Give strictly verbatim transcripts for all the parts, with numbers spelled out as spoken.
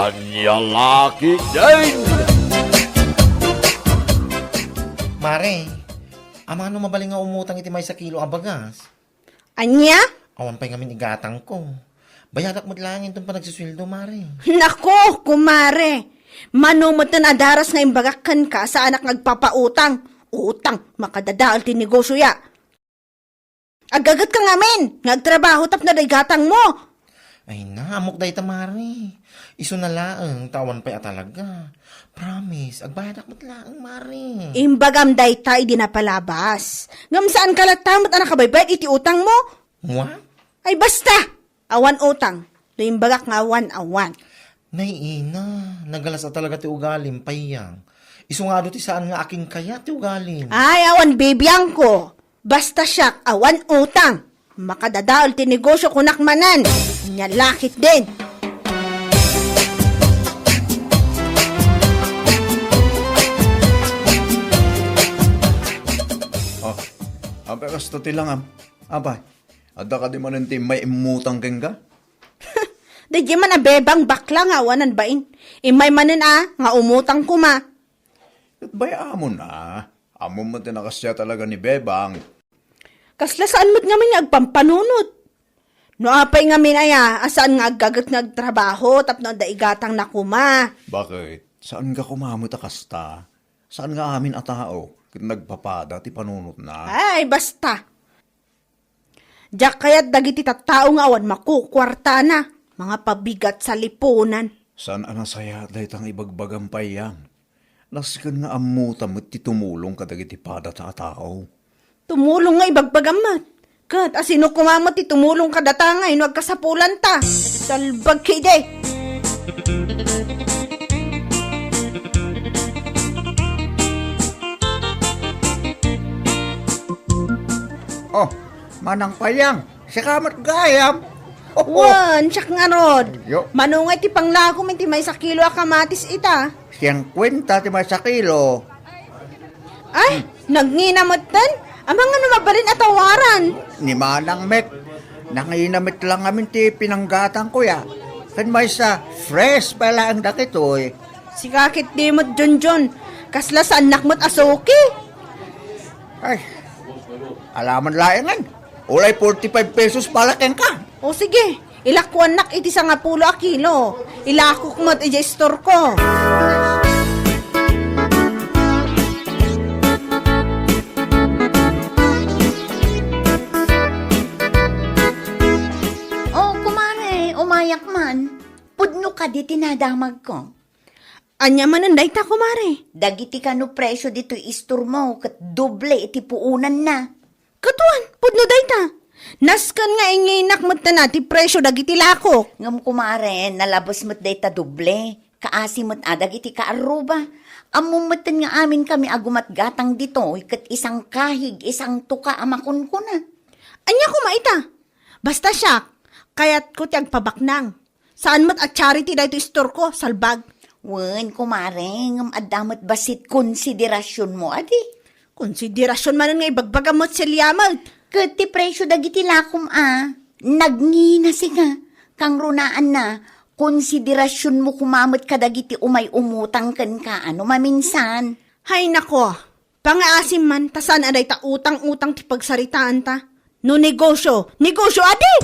Ania la ketdin? Mare, amangan no mabalin nga umutang iti maysa kilo a bagas? Ania? Awan pay ngamin igatangko. Bayadak met laeng inton panagsusueldo, mare. Nako, kumare! Mano metten a daras nga imbagak kenka, saanak nga agpapautang. Utang, makadadael ti negosyo ya. Aggagetka ngamin nga agtrabaho tapno adda igatangmo. Ay na, ammok dayta, mare. Isuna laeng, ta awan pay a talaga. Promise, agbayadak met laeng, mare. Imbagam dayta idi napalabas. Ngem saanka latta met a nakabaybayad iti utangmo? Wa? Ay basta! Awan utang. No imbagak nga awan, awan. Nay ina, nagalas a talaga ti ugalim, Payang. Isu nga adu ti saan nga akin kaya ti ugalim. Ay, awan bibiangko. Basta siak, awan utang. Makadadael ti negosyo kunak manen. Ania la ketdin. Oh, apay kasta ti langam? Apay, adda kadi manen ti immay immutang kenka? Daydiay man a Bebang bakla nga awanan bain. Immay manen a, nga umutang koma. Ket bay-amon a, ammom met ti nakasia talaga ni Bebang. Kasla saan met ngamin nga agpampanunot. No apay ngamin aya, a saan nga aggaget nga agtrabaho tapno adda igatangna koma. Bakit? Saanka koma met a kasta? Saan nga amin a tao ket nagpapada ti panunotna? Ay, basta. Diak kayat dagiti tattao nga awan makukuartana, mga pabigat salipunan. Saan a nasayaat dayta nga ibagbagam, Payang? Nasken nga ammota met ti tumulong kadagiti padata a tao. Tumulong nga ibagbagam met. Ket asino koma met ti tumulong kadata nga no agkasapulanta? Salbag kidi! Oh, Manang Payang, sika met gayam. Wen, siak ngarud. Yo. Mano nga iti panglakom iti maysa kilo a kamatis ita? Singkuenta ti maysa kilo. Ay, nagngina metten? Amangan no mabalin a tawaran. Ni Manang met, nangina met lang amin ti pinanggatangko ya. Ken maysa, fresh pay laeng dagitoy. Sika ketdi met, Junjun. Kasla saannak met a suki. Ay, alaman laengen. Ulay forty-five pesos pala kenka. O sige, ilakuannak iti sangapulo a kilo. Ilakok met idiay istorko. Oh, kumare, umayak man. Pudno kadi ti nadamagko. Ania manen dayta, kumare? Dagiti kano presio ditoy istormo ket doble iti puonanna. Ket wen, pudno dayta. Nasken nga inginak metten a ti presio dagiti lakok. Ngem kumare, nalabes met dayta doble. Kaasi met a dagiti kaarruba. Ammom metten nga amin kami a gumatgatang ditoy ket isangkahig, isangtuka a makunkuna. Ania koma ita? Basta siak, kayatko ti agpabaknang. Saan met a charity daytoy istorko, salbag. Wen, kumare, ngem adda met bassit konsiderasionmo, adi? Konsiderasion manen nga ibagbagam met, Celia, met. Ket ti presio dagiti lakom a, nagngina sika. Kangrunaanna, konsiderasionmo koma met kadagiti umay umutang kenka a no maminsan. Hay nako, pangaasim man, ta saan a dayta utang-utang ti pagsaritaanta. No negosyo, negosyo adi!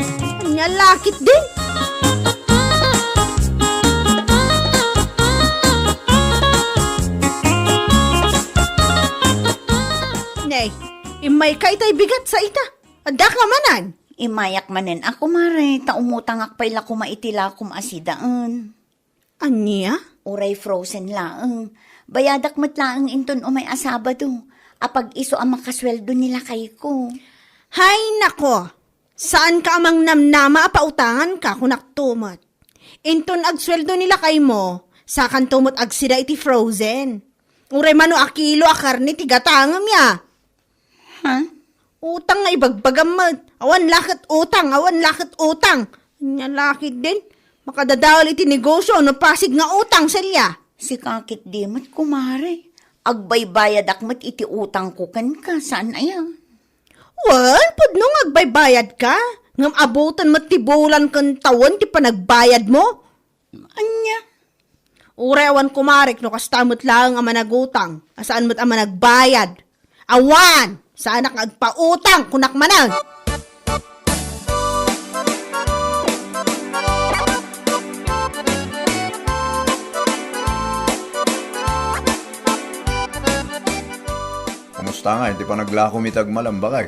Ania la ketdin? Nay, immayka itay bigat sa ita. Addaka manen? Imayak manen a, kumare, ta umutangak pay la koma iti lakom a sidaen. Ania? Uray frozen laeng. Bayadak met laeng inton umay a Sabado. Apag-isu a makasueldo ni lakayko. Hay nako! Saanka a mangnamnama a pautanganka, kunakto met. Inton agsueldo ni lakaymo, sakanto met agsida iti frozen. Uray mano a kilo a karne ti gatangem ya. Ha? Utang nga ibagbagam met. Awan la ket utang, awan la ket utang. Ania la ketdin? Makadadael iti negosyo no pasig nga utang, Celia. Sika ketdi met, kumare. Agbaybayadak met iti utangko kenka, saan aya? Wen, pudno nga agbaybayadka. Ngem abuten met ti bulan ken tawen ti panagbayadmo. Ania? Uray awan kumarek no kasta met laeng a managutang, a saan met a managbayad. Awan! Saanak nga agpautang, kunak manen! Kumusta nga iti panaglakom iti agmalem, bakay?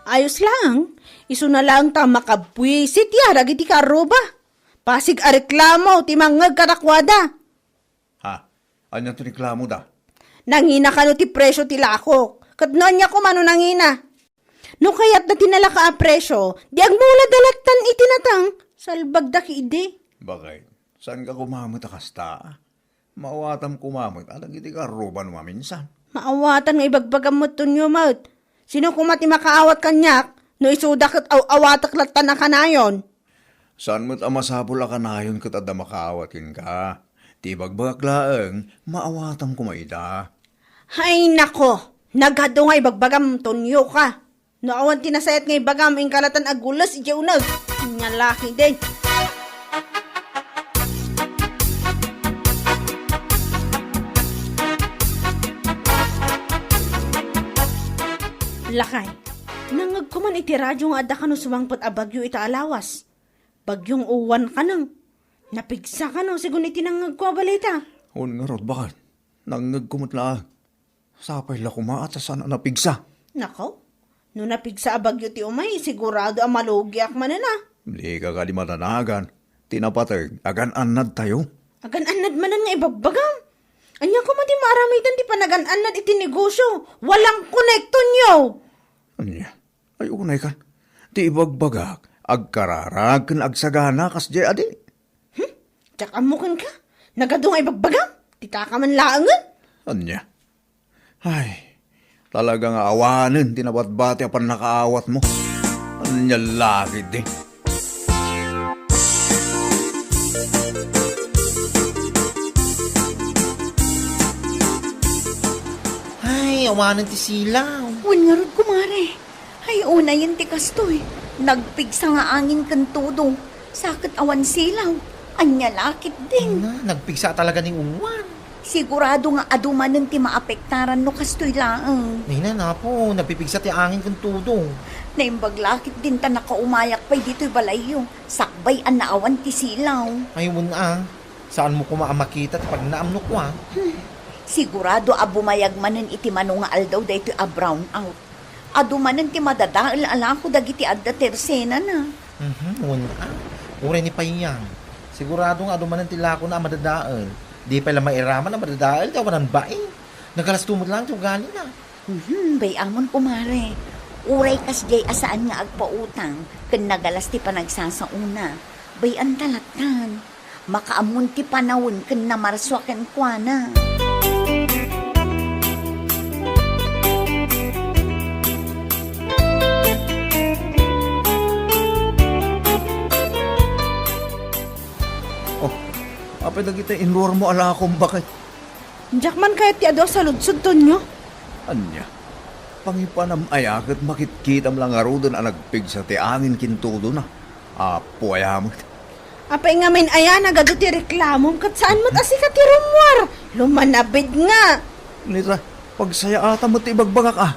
Ayos laeng. Isuna laeng ta makabwisit ya dagiti karruba. Pasig a reklamo ti mangngeg kadakuada. Ha? Ania ti reklamoda? Nangina kano ti presio ti lakok. Ket no ania koma no nangina? No kayatda ti nalaka a presio, di agmulada lattan iti nateng. Salbagda ketdi. Bakay, saan ka koma met a kasta? Maawatam koma met a dagiti karruba no maminsan. Maawatan nga ibagbagam met, Tonyo met. Sino koma ti makaawat kaniak no isuda ket aw-awatek lattan a kanayon? Saan met a masapul a kanayon ket adda makaawat kenka. Ti ibagbagak laeng, maawatam koma ida. Hay nako, nagadu nga ibagbagam, Tonyo ka. No awan ti nasayaat nga ibagam, inka lattan agules idiay uneg. Ania la ketdin. Lakay, nangngegko man iti radio nga adda kano sumangpet a bagyo ita a lawas. Bagyong Uwan kano. Napigsa kano, sigun iti nangngegko a balita. Wen ngarud, bakay. Nangngegko met laeng. Sapay la koma ta saan a napigsa. Nako, no napigsa a bagyo ti umay, sigurado a malugiak manen a. Dika kadi madanagan. Ti napateg, agan-annadtayo. Agan-annad manen nga ibagbagam. Ania koma ti maaramidan ti panagan-annad iti negosyo? Walang konektonyo! Ania? Ay, unay kan. Ti ibagbagak, agkararag ken agsagana kasdiay a di. Hmm? Diak ammo kenka? Nagadu nga ibagbagam? Ti taka man laengen? Ania? Ay, talaga nga awanen ti nabatbati a pannakaawatmo. Ania la ketdi? Ay, awanen ti silaw. Wen ngarud, kumare. Ay, unayen ti kastoy. Nagpigsa nga angin ken todo. Sa ket awan silaw. Ania la ketdin? Na, nagpigsa talaga ni Uwan. Sigurado nga adu manen ti maapektaran no kastoy laeng. Nina, napo, nagpipigsa ti angin ken todo. Naimbag la ketdin ta nakaumayak pay ditoy balayyo. Sakbay a naawan ti silaw. Ay, wen a. Saanmo koma a makita ti pagnaam no kua? Hmm. Sigurado a bumayag manen iti mano nga aldaw daytoy a brownout. Adu manen ti madadael a lako dagiti adda tersenana. Mhm, wen a. Uray ni Payang. Sigurado nga adu manen ti lakona a madadael. Di pay la mairaman a madadael ti awanan bain. Nagalasto met laeng ti ugalina. Mhm, bay-amon, kumare. Uray kasdiay a saan nga agpautang, ken nagalas ti panagsasaona. Bay-anta lattan. Makaammon ti panawen ken namarsua kenkuana. Oh, apay dagiti inruarmo a lakom, bakay? Diak man kayat ti adu a saludsod, Tonyo. Ania? Pangipanam aya ket makitkitam la ngaruden a nagpigsa ti angin ken tudona? Apo aya met. Apay ngamin aya nagadu ti reklamom ket saan met a sika ti rummuar? Lumanabid nga. Nita, pagsayaatan met ti ibagbagak a.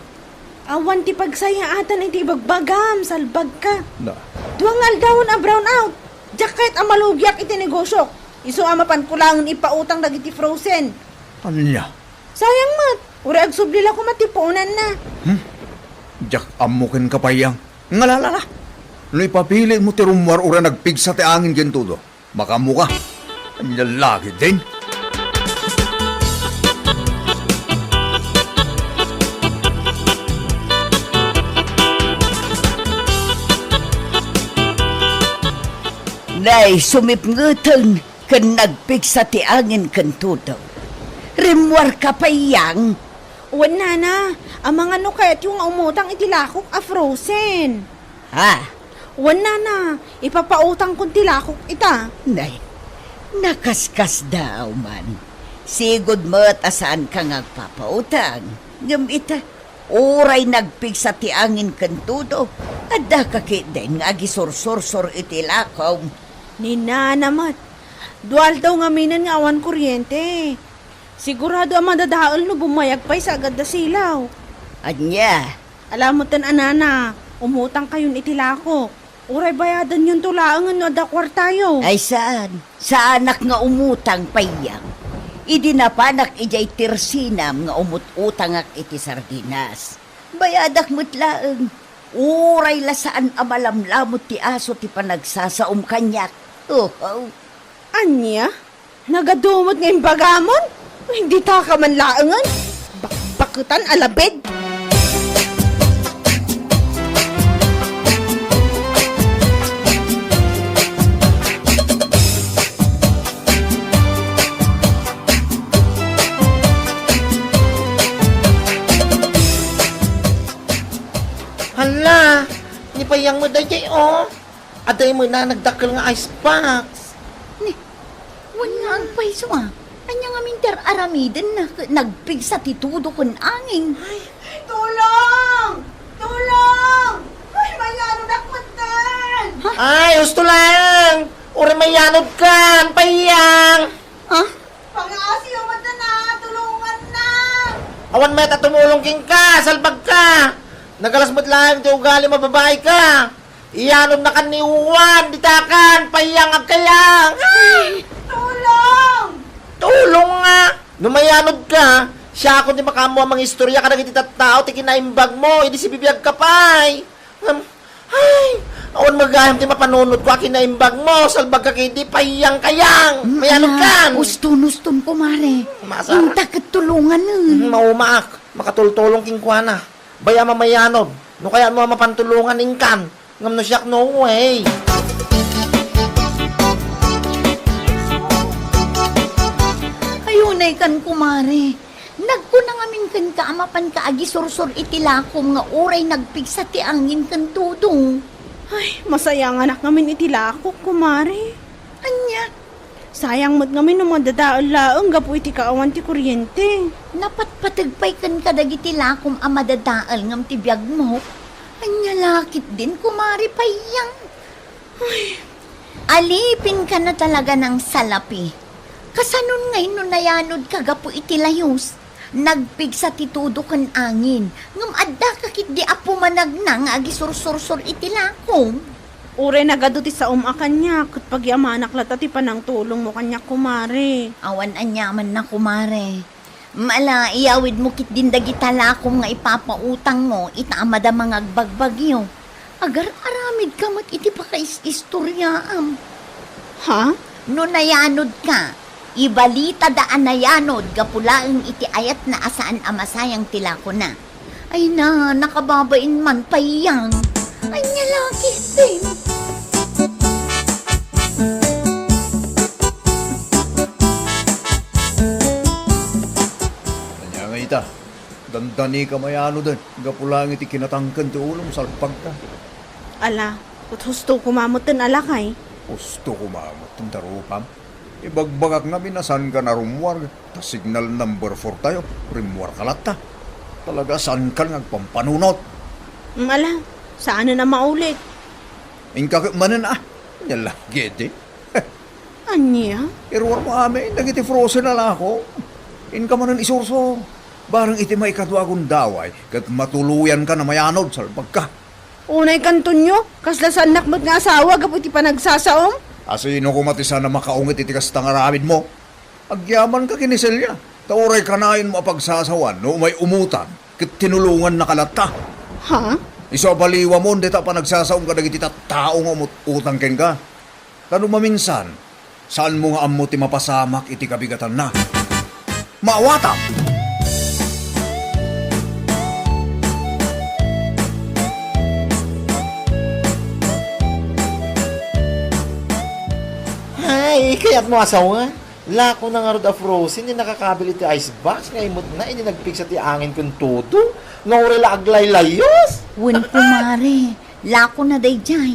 Awan ti pagsayaatan iti ibagbagam, salbagka. Na. Dua nga aldawen a brownout. Diak kayat a malugiak iti negosiok. Isu a mapanko laengen ipautang dagiti frozen. Ania? Sayang met. Uray agsubli la koma ti puonanna. Hmm? Diak ammo kenka, Payang. Ngalala la. No ipapilitmo ti rummuar uray nagpigsa ti angin ken tudo, makaammoka. Ania la ketdin? Nay, sumipngeten ken nagpigsa ti angin ken tudo. Rimmuarka, Payang? Wen, Nana, amangan no kayatyo nga umutang iti lakok a frozen. Ha? Wen, Nana, ipapautangkon ti lakok ita. Nay, nakaskasdaaw man. Sigud met a saanka nga agpapautang. Ngem ita, uray nagpigsa ti angin ken tudo, addaka ketdin nga agisursursor iti lakom. Ni Nana met, Dua aldaw ngaminen nga awan kuryente. Sigurado a madadael no bumayag pay sa agad da silaw. Ania? Ala metten a nana, umutang kayon iti lakok. Uray bayadanyon to laengen no adda kuartayo. Ay saan. Saanak nga umutang, Payyang. Idi napanak idiay tersinam nga umut-utangak iti sardinas. Bayadak met laeng. Uray la saan a malamlamot ti aso ti panagsasaom kaniak. Oho. Ania? Nagadu met nga imbagamon? Dita ka man laengen? Bakbaketan a labid! Hala, ni Payyang met daydiay, o. Adda met nagdakkel nga ice box. Ni, wen nga agpayso a. Ania ngamin ti ar-aramidenna ket nagpigsa ti tudo ken angin? Ay, tulong! Tulong! Ay, mayanodak metten! Ha? Ay, husto lang! Uray mayanodkan, Payyang! Ha? Pangaasiyo metten a, tulonganna! Awan met a tumulong kenka, salbagka! Nagalas met laeng ti ugalim a babaika! Iyanodnakan ni Juan, ditakan, Payyang, agkayang! Tulong! Tulong nga! No mayanodka, siakon ti makaammo a mangistorya kadagiti tattao ti kinaimbagmo, idi sibibiagka pay. Ngem, ay, awan met gayam ti mapanunotko a kinaimbagmo, salbagka ketdi, Payyang, kayang! Mm, mayanodkan! Ala, uston, uston, kumare. Masara. Inta ket tulonganen. Mm, maumaak. Makatultulong kenkuana. Bayam a mayanod. No kayatmo a mapantulongan, inkan. Ngem no siak, no way. Ay, unaykan, kumare. Nagkuna ngamin kenka a mapanka agisursor iti lakom nga uray nagpigsa ti angin ken tudo. Ay, masayanganak ngamin iti lakok, kumare. Ania? Sayang met ngamin no madadael laeng gapu iti kaawan ti kuryente. Napatpateg pay kenka dagiti lakom a madadael ngem ti biagmo. Ania la ketdin, kumare Payyang? Ay. Alipinka na talaga nang salapi. Kasanon ngay no nayanodka gapu iti layus? Nagpigsa ti tudo ken angin, ngem addaka ketdi a pumanagna nga agisursursor iti lakom. Uray nagadu ti saom a kaniak, ket pagyamanak latta ti panangtulongmo kaniak, kumare. Awan aniamanna, kumare. Ala, iyawidmo ketdin dagita lakom nga ipapautangmo ita a madama nga agbagbagio. Agar-aramidka met iti pakais-istoriaam. Ha? No nayanodka, ibalitada a nayanod gapu laeng iti ayatna a saan a masayang ti lakona. Ay na, nakababain man, Payyang. Ania la ketdin? Ania ngay ita? Dandanika mayanoden, gapu laeng iti kinatangken ti ulom, salpagka. Ala, ket husto koma metten a lakay. Husto koma metten ti rupam. Ibagbagak ngamin a saanka narummuar, ta signal number four tayo, rimmuarka latta. Talaga, saankan nga agpampanunot. Mm, ala, saanen a maulit. Inka ket manen, a. Ania la ketdi. Ania? Iruarmo amin dagiti frozen a lako. Inka manen isursor. Barang iti maikadua a gundaway, ket matuloyanka a mayanod, salbagka. Unaykan, Tonyo, kasla saannak met nga asawa gapu iti panagsasaom? A sino koma ti saan a makaunget iti kasta nga aramidmo? Agyamanka ken ni Celia, ta uray kanayon a pagsasawan no umay umutan, ket tinulongannaka latta. Ha? Isu a baliwamon dayta a panagsasaom kadagiti tattao nga umut-utang kenka. Ta no maminsan, saanmo nga ammo ti mapasamak iti kabigatanna. Maawatam! Ay, kayatmo asawa? Lakona ngarud a frozen ti nakakabil iti ice box nga imutna idi nagpigsa ti angin ken tudo, nga uray la aglaylayus. Wen, kumare, lakona daydiay.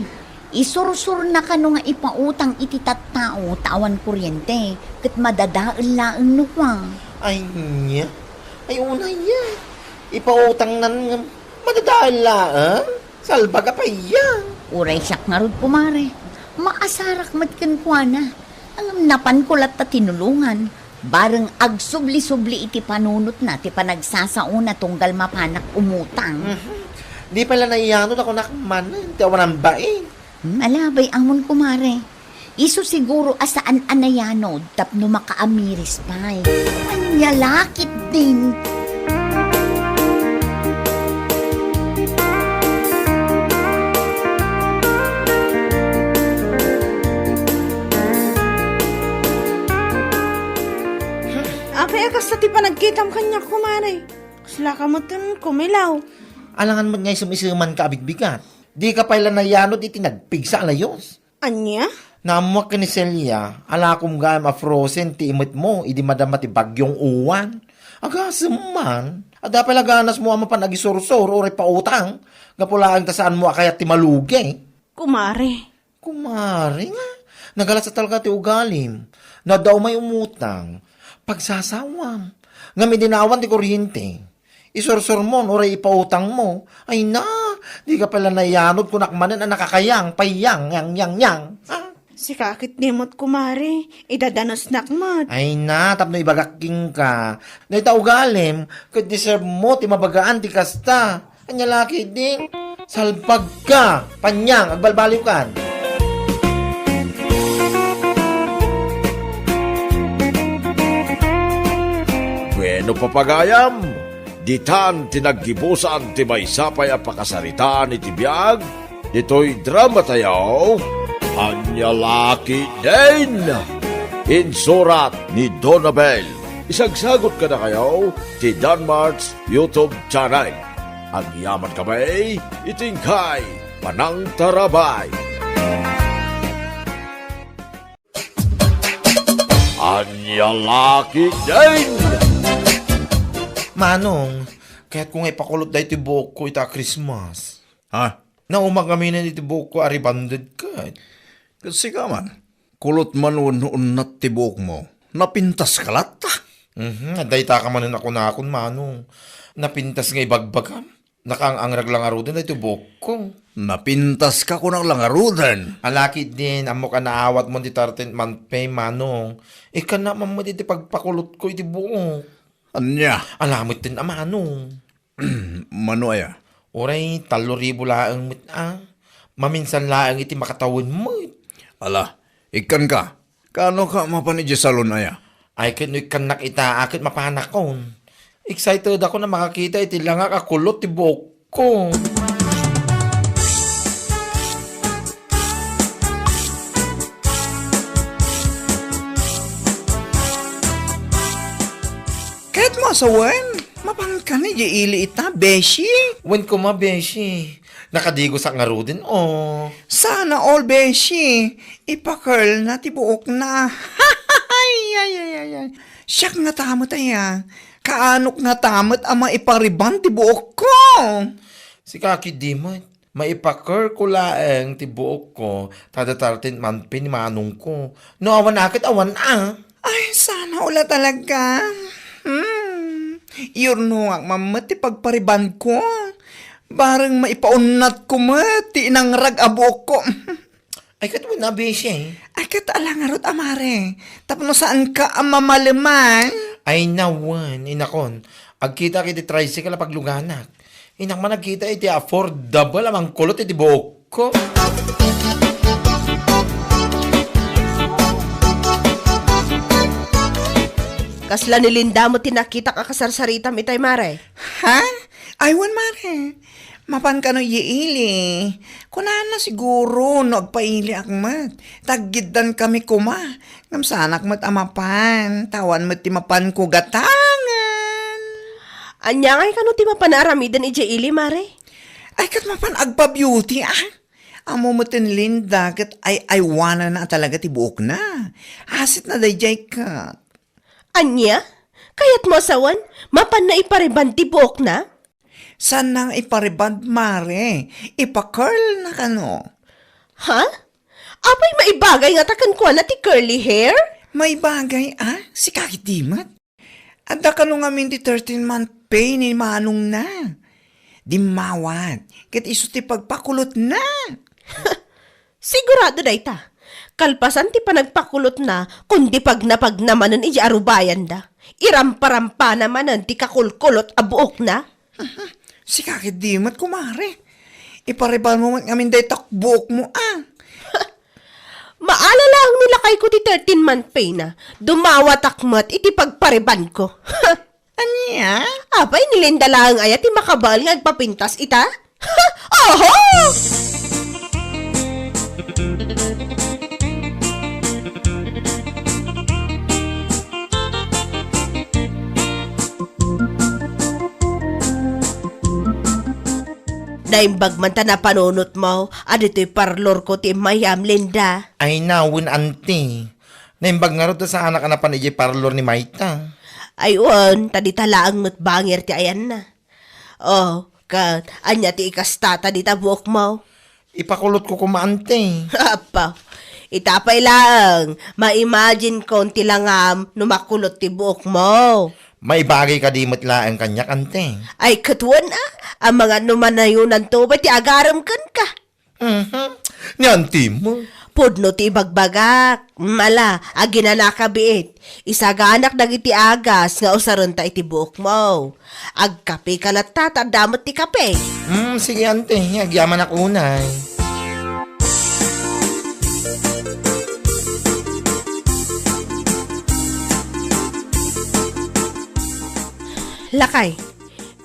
Isursurnaka no nga ipautang iti tattao ta awan kuryente, ket madadael laeng no kua. Ay, nia? Ay, unay, ya. Ipautangnan nga madadael laeng? Salbag a payag. Uray siak ngarud, kumare. Maasarak met kenkuana. Ngem napanko latta tinulongan. Bareng agsubli-subli iti panunotna ti panagsasaona tunggal mapanak umutang. Mhm. Di pay la naiyanod a kunak manen ti awanan bain. Hmm, ala, bay-amon, kumare. Isu siguro a saan a nayanod tapno makaamiris pay. Ania la ketdin. Apay a kasta ti panagkitam kaniak, kumare? Kasla ka metten kumilaw. Alangan met nga isem-isemanka a bigbigat. Dika pay la nayanod iti nagpigsa a layos. Ania? Naammoak ken ni Celia, alakom gayam a frozen ti imetmo idi madama ti Bagyong Uwan. Agasem man, adda pay la ganasmo a mapan agisursor uray pautang, gapu laeng ta saanmo a kayat ti malugi. Kumare. Kumare nga, nagalas a talaga ti ugalim. No adda umay umutang, pagsasawam. Ngem idi naawan ti kuryente, isursurmon uray ipautangmo. Ay na, dika pay la nayanod kunak manen a nakakayang, payang, yang, yang, yang. Ah. Sika ket ni met, kumare, idadanusnak met. Ay na, tapno ibagak kenka. Dayta ugalim, ket deserve mo ti mabagaan ti kasta. Ania la ketdin? Salbagka! Panyang, agbalbaliwkan! Bueno, papagayam, ditan ti naggibusan ti maysa pay a pakasaritaan iti biag ditoy dramatayo, Ania la ketdin? Insurat ni Donabel. Isagsagot kadakayo ti Danmart's YouTube channel. Agyaman kami iti inkay panangtarabay. Ania la ketdin? Manong, kayatko nga ipakulot daytoy buokko ita Christmas. Ha? Naumak ngamin iti buokko a rebonded ket. Ket sika man, kulot man wenno unnat ti buokmo. Napintaska latta. Mhm, dayta ka manen a kunakon, Manong. Napintas nga ibagbagam. Nakaang-angrag la ngaruden daytoy buokko. Napintaska kunak la ngaruden. Ala ketdin, ammok a naawatmon ti thirteenth month pay, Manong. Ikkannak man met iti pagpakulotko iti buok. Ania? Ala metten a, Manong. Mano aya? Uray tallo ribu laeng met a. Maminsan laeng iti makatawen met. Ala, ikkanka. Kaano ka mapan idiay salon aya? Ay, ket no ikkannak ita, a ket mapanakon. Excited ako na makakita iti langak a kulot ti buokko. Ket mo asawen, mapanka ni di ili ita, beshi? Wen koma, beshi. Nakadigosak ngaruden, o. Sana all, beshi. Ipa-curl na ti buokna. Ay, ay, ay, ay, ay. Siak ngata met aya. Kaanok ngata met a maipa-rebond ti buokko. Sika ketdi met. Maipa-curl ko laeng ti buokko, ta thirteenth month pay ni manongko. No awan a ket awan a. Ay, sana all talaga. Hmm. Iyurnongak man met ti pagpa-rebond ko. Bareng maipaunat ko met ti inangrag a buokko. Ay, ket wen a, beshi. Ay, ket ala ngarud, a mare. Tapno saanka a mamaleman. Ay, nawen, inakon. Agkitak iti tricycle a pagluganak. Innak man agkita iti affordable a mangkulot iti buokko. Kasla ni Linda met ti nakitak a kasarsaritam itay, mare? Ha? Ay, wen, mare. Mapan kano iili? Kunana siguro no agpailiak met. Taggiddan kami koma. Ngem saanak met a mapan. Tawan met ti mapanko gatangen. Ania ngay kano ti mapan a aramiden idiay ili, mare? Ay, ket mapan agpa-beauty, ah. Ammo met ni Linda ket ay-aywanana talaga ti buokna. Asitna daydiay ket. Ania? Kayatmo a sawen, mapanna ipa-rebond ti buokna? Saanna nga ipa-rebond, mare. Ipa-curl na kano. Ha? Apay maibagay ngata kenkuana ti curly hair? Maibagay, a? Sika ketdi met. Adda kano ngamin ti thirteenth month pay ni manongna. Dimmawat, ket isu ti pagpakulotna. Sigurado dayta. Kalpasan ti panagpakulotna, kundi pagnapagna manen idiay arubayanda. Iramparampana manen ti kakulkulot a buokna. Sika ketdi met, kumare. Iparebanmo met ngamin dayta buokmo, a. Maala laeng ni lakayko ti thirteen-month pay-na. Dumawatak met iti pagparebanko. Ania? Apay, ni Linda laeng aya ti makabael nga agpapintas ita? Oho! Naimbag man ta napanunotmo a ditoy parlorko ti immay-am, Linda. Ay, nawen, anti. Naimbag ngarud ta saanak a napan idiay parlor ni mayta. Ay, wen, ta dita laeng met bangir ti ayanna. Oh, ket ania ti ikastata dita buokmo? Ipakulotko koma, anti. Apo, ita pay laeng, ma-imagine-kon ti langam no makulot ti buokmo. Maibagay kadi met laeng kaniak, anti? Ay, ket wen, a, amangan no manayonanto pay ti agarem kenka. Mhm. Ni anti mo. Pudno ti ibagbagak. Mala, aginanaka biit. Isaganak dagiti agas nga usarenta iti buokmo. Agkapeka latta ta adda met ti kape. Hmm, sige, anti. Agyamanak unay. Lakay,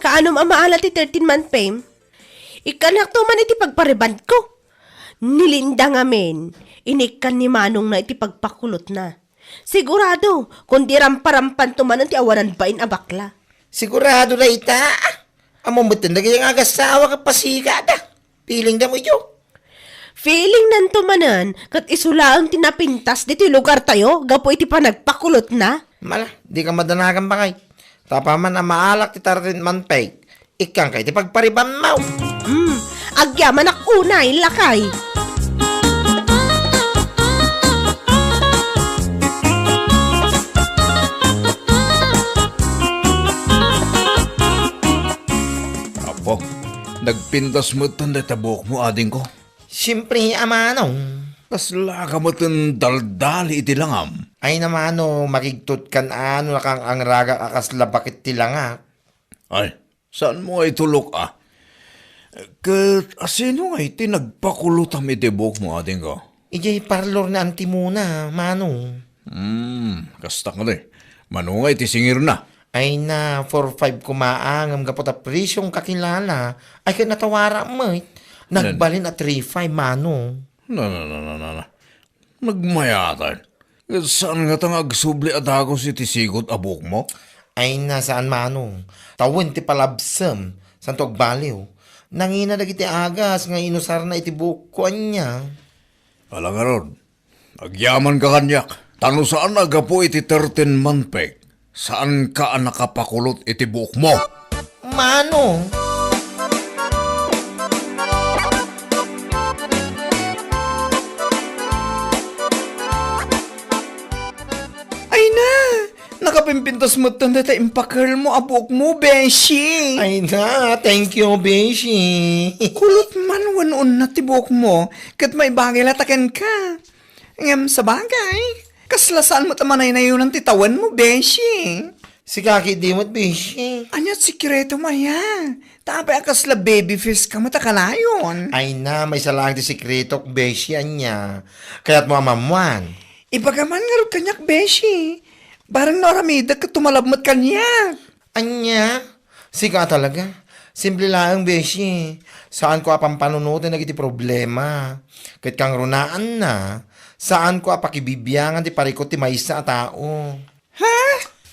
kaanom a maala ti thirteen-month pay-m? Ikkannakto man iti pagparebanko. Ni Linda ngamin, inikkan ni manongna iti pagpakulotna. Sigurado, kundi ramparampanto manen ti awanan bain a bakla. Sigurado dayta. Ammom metten dagiti nga agassawa ket pasigada. Feeling da mo idiay. Feeling nanto manen, ket isu laeng ti napintas ditoy lugartayo gapu iti panagpakulotna. Mala, dika madanagan, bakay. Ta apaman a maalak ti thirteen-month pay, ikkanka iti pagparebanmo. Hmm, agyamanak unay, lakay. Apo, nagpintas metten dayta buokmo, adingko. Siempre, a manong. Kaslaka metten daldali iti langam. Ay, a manong, makigtutkan a no nakang-angragak a kasla bakit ti langak. Ay, saanmo nga itulok, a? Ket asino nga iti nagpakulotam iti buokmo, adingko? Idiay parlor ni anti muna, manong. Hmm, kasta kadi. Mano nga iti singirna? Ay, na, four five koma, ngem gapu ta presyong kakilala, ay, ket natawarak met. Nagbalin a three five, manong. Na, na, na, na, na, na. Nagmayatan. Ket saan ngata nga agsubli a dagus iti sigud a buokmo? Ay, na, saan, manong. Ta wen ti palabsem, saanto agbaliw. Nangina dagiti agas nga inusarna iti buokko, ania. Ala ngarud, agyamanka kaniak, ta no saan a gapu iti thirteen-month pay, saanka a nakapakulot iti buokmo. Manong. Ay na! Nakapimpintas metten dayta impakelmo a buokmo, beshi! Ay na, thank you, beshi! Kulot man wenno unat ti buokmo, ket maibagay latta kenka. Ngem sabagay, kasla saan met a manaynayonan ti tawenmo, beshi? Sika ketdi met, beshi. Ania ti sekretom aya? Ta apay a kasla baby face ka met a kanayon? Ay na, maysa laeng ti sekretok, beshi, ania. Kayatmo a maammuan? Ibagam man ngarud kaniak, beshi. Bareng no aramidek ket tumalab met kaniak. Ania? Sika a talaga? Simple laeng, beshi. Saanko a pampanunoten dagiti problema. Ket kangrunaanna, saanko a pakibibiangan ti parikut ti maysa a tao. Ha?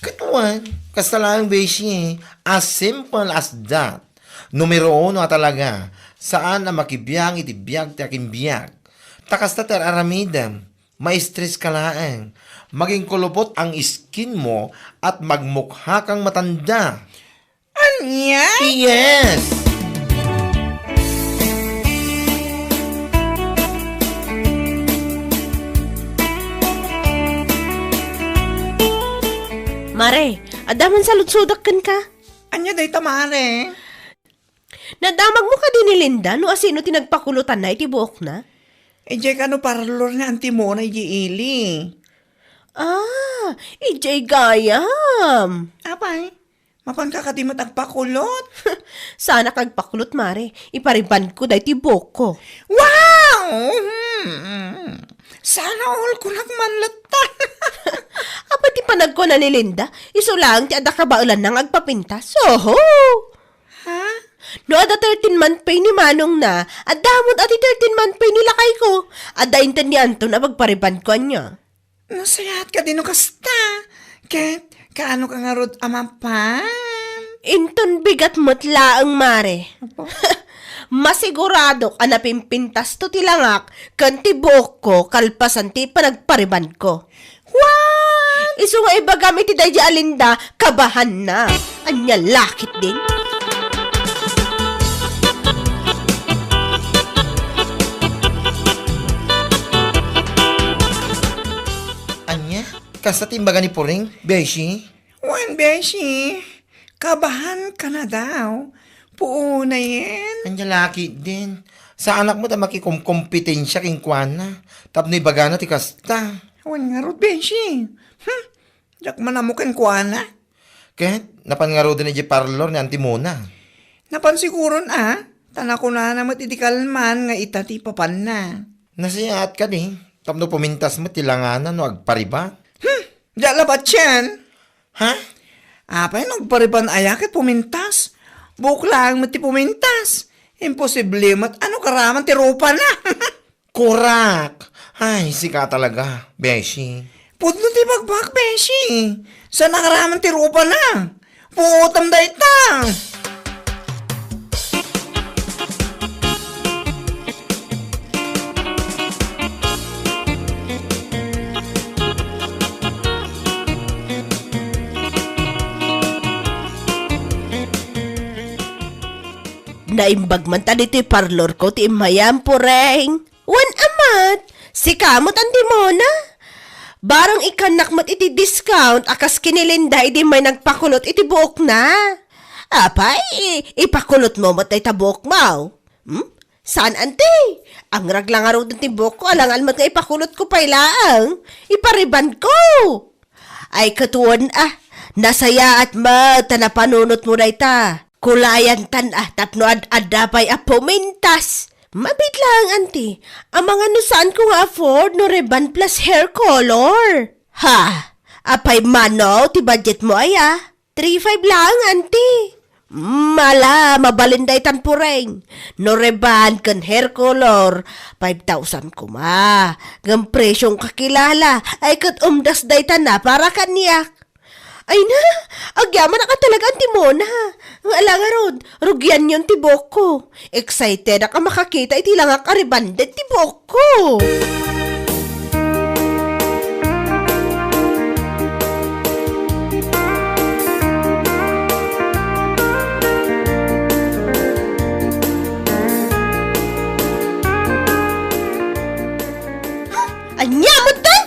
Ket wen, kasta laeng, beshi. As simple as that. Numero uno a talaga, saan a makibiang iti biag ti akinbiag. Ta kasta ti ar-aramidem. Ma-stress ka laeng. Maging kulubot ang skin mo at magmukha kang matanda. Ania? Yes! Mare, adda man saludsodak kenka. Ania dayta, mare? Nadamagmo kadi ni Linda no asino ti nagpakulotanna iti buokna? Idiay kano parlor ni Auntie Mona idiay ili. Ah, idiay gayam. Apay, mapanka kadi met agpakulot? Saanak agpakulot, Mare. Iparibanko daytoy buokko. Wow! Hmm. Sana all kunak man latta. Apay ti panagkuna ni Linda, isu laeng ti adda kabaelanna nga agpapintas. Oho! Ha? No adda thirteen month pay ni manongna, adda met a ti thirteen month pay ni lakayko. Adda inted ni Anton a pagparibanko ania. Nasayaat kadi no kasta. Ket, kaano ka ngarud a mapan? Inton bigat met laeng, Mare. Apo? Masiguradok a napimpintasto ti langak ken ti buokko kalpasan ti panagparibanko. What? Isu nga ibagam iti daydi a Linda, kabahanna. Ania la ketdin? Ania? Kasta ti imbaga ni Puring, Beshi? Wen, Beshi. Kabahan ka na daw. Puonayen. Ania la ketdin? Saanak met a makikomkompetensia kenkuana. Tapno ibagana ti kasta. Wen ngarud, Beshi. Hmm. Diak man ammo kenkuana. Ket, napan ngaruden idiay parlor ni Auntie Mona? Napan siguron a. Ta nakunana met idi kalman nga ita ti ipapanna. Nasayaat kadi. Tapno pumintas met ti langana no agpariban. Hmm. Diak labat sian. Ha? Apay, no agpariban aya ket pumintas? Buok laeng met ti pumintas. Imposible met a no karaman ti rupana. Kurak! Ay, sika talaga, Beshi. Pudno ti bagbag, Beshi. Saan a karaman ti rupana? Puotam dayta. Naimbag man ta ditoy parlor ko ti immayam, Pureng. Wen a met, sika met, Auntie Mona. Barang ikkannak met iti discount a kas ken ni Linda idi immay nagpakulot iti buokna. Apay, ipakulotmo met dayta buokmo? Hmm? Saan, Auntie? Angrag la ngaruden ti buokko, alangan met nga ipakulotko pay laeng. Iparibanko. Ay, ket wen a, nasayaat met ta napanunotmo dayta. Kulayantan a tapno ad-adda pay a pumintas. Mabiit laeng, Auntie. Amangan no saanko nga afford no rebond plus hair color. Ha? Apay mano ti budgetmo aya? Three five laeng, Auntie. Mala, mabalin daytan, Pureng. No rebond ken hair color, five thousand koma. Ngem presyong kakilala, ay ket umdas daytan a para kaniak. Ay na, agyamanak a talaga, Auntie Mona. Nga ala ngarud, rugianyon ti buokko. Excitedak a makakita iti langak a rebonded ti buokko. Ania met dayta?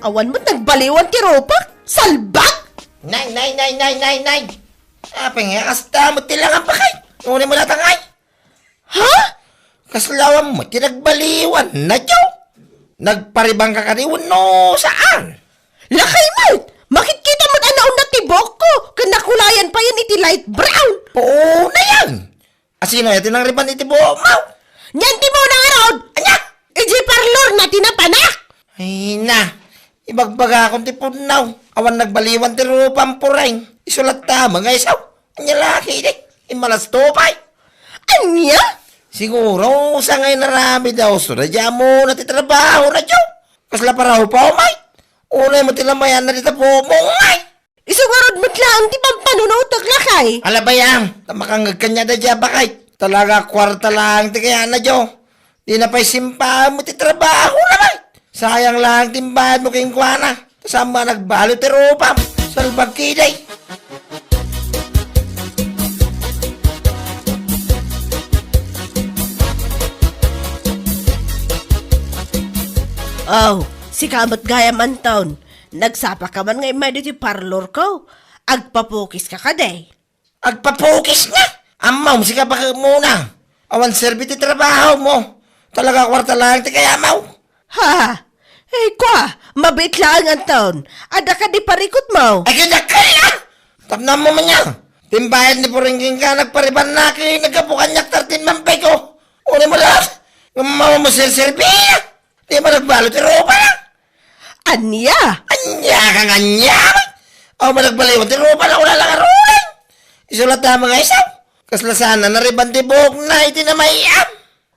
Awan met nagbaliwan ti rupak? Salbag! Nay, nay, nay, nay, nay, nay! Apay nga kasta met ti langam, bakay? Ngunit mo natangay? Ha? Kasla awan met ti nagbaliwan, nadyo? Nagpariban ka kadi wenno saan? Lakay met! Makitkita met a naunat ti buokko, ken nakulayan payen iti light brown. Puonayen! Asino aya ti nangrebond iti buokmo? Ni Auntie Mona ngarud! Ania? Idiay parlorna ti napanak! Ay na, ibagbagakon ti pudno. Awan nagbaliwan ti rupam, Pureng. Isu latta met nga isu. Ania la ketdi? Immalasto pay. Ania? Siguro, sangay naramid a usto daydi a Mona ti trabahona, Joe. Kasla paraw pa umay. Unay met ti namayanna dita buokmo, ngay. Isu ngarud met laeng ti pampanunotek, lakay. Ala, bay, ta makangngeg kaniada daydi a bakay. Talaga, kuarta laeng ti kayatna, Joe. Dina pay simpaen met ti trabahona, bay. Sayang laeng ti imbayadmo kenkuana. Ta saan met a nagbaliw ti rupam. Salbag ketdi. Aw, sika met gayam, Anton. Nagsapa ka man nga immay ditoy parlorko. Agpapukis ka kadi? Agpapukis nga! Ammom, sika baket Mona. Awan serbi ti trabahomo. Talaga, kwarta laeng ti kayatmo. Ha? Ay, kua, mabiit laeng, Anton. Adda kadi parikutmo? Ay, kaya kaya! Tapno ammo man aya. Timbayad ni Puring kenka, nagparibanna ket naggapu kaniak thirteen month pay ko. Uray mo laeng, nga mamaw mo serserbi. Di ba nagbalud ti rupana? Ania? Ania ka nga ania? Aw, managbaliwan ti rupana, wala lang arunan. Isu latta nga isu. Kasla saan a nariban ti buokna iti namay-am.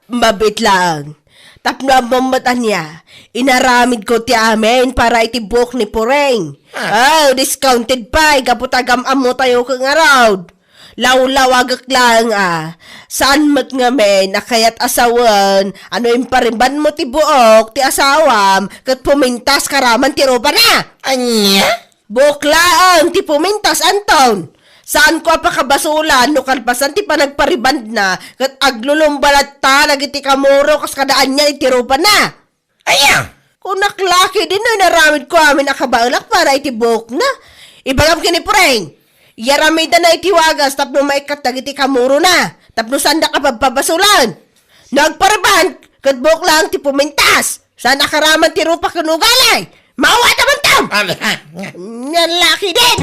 Mabiit laeng. Tapno ammom met ania, inaramidko ti amin para iti buok ni Puring. Ah. Oh, discounted pay, gapu ta agam-ammotayo ket ngarud. Lawlawagek laeng a, saan met ngamin a kayat a sawen a no imparibanmo ti buok ti asawam ket pumintas ka raman ti rupana. Ania? Buok laeng ti pumintas, Anton. Saanko a pakabasolan no kalpasan ti panagparibandna ket aglulumba latta dagiti kamuro kas kada ania iti rupana. Aya! Kunak la ketdin no inaramidko amin a kabaelak para iti buokna. Ibagam ken ni Puring, iyaramidanna iti wagas tapno maikkat dagiti kamurona, tapno saandak a pabpabasolan. No agpariban, ket buok laeng ti pumintas. Saan a karaman ti rupa ken ugali. Mawat a bantam! Amen. Nia la ketdin!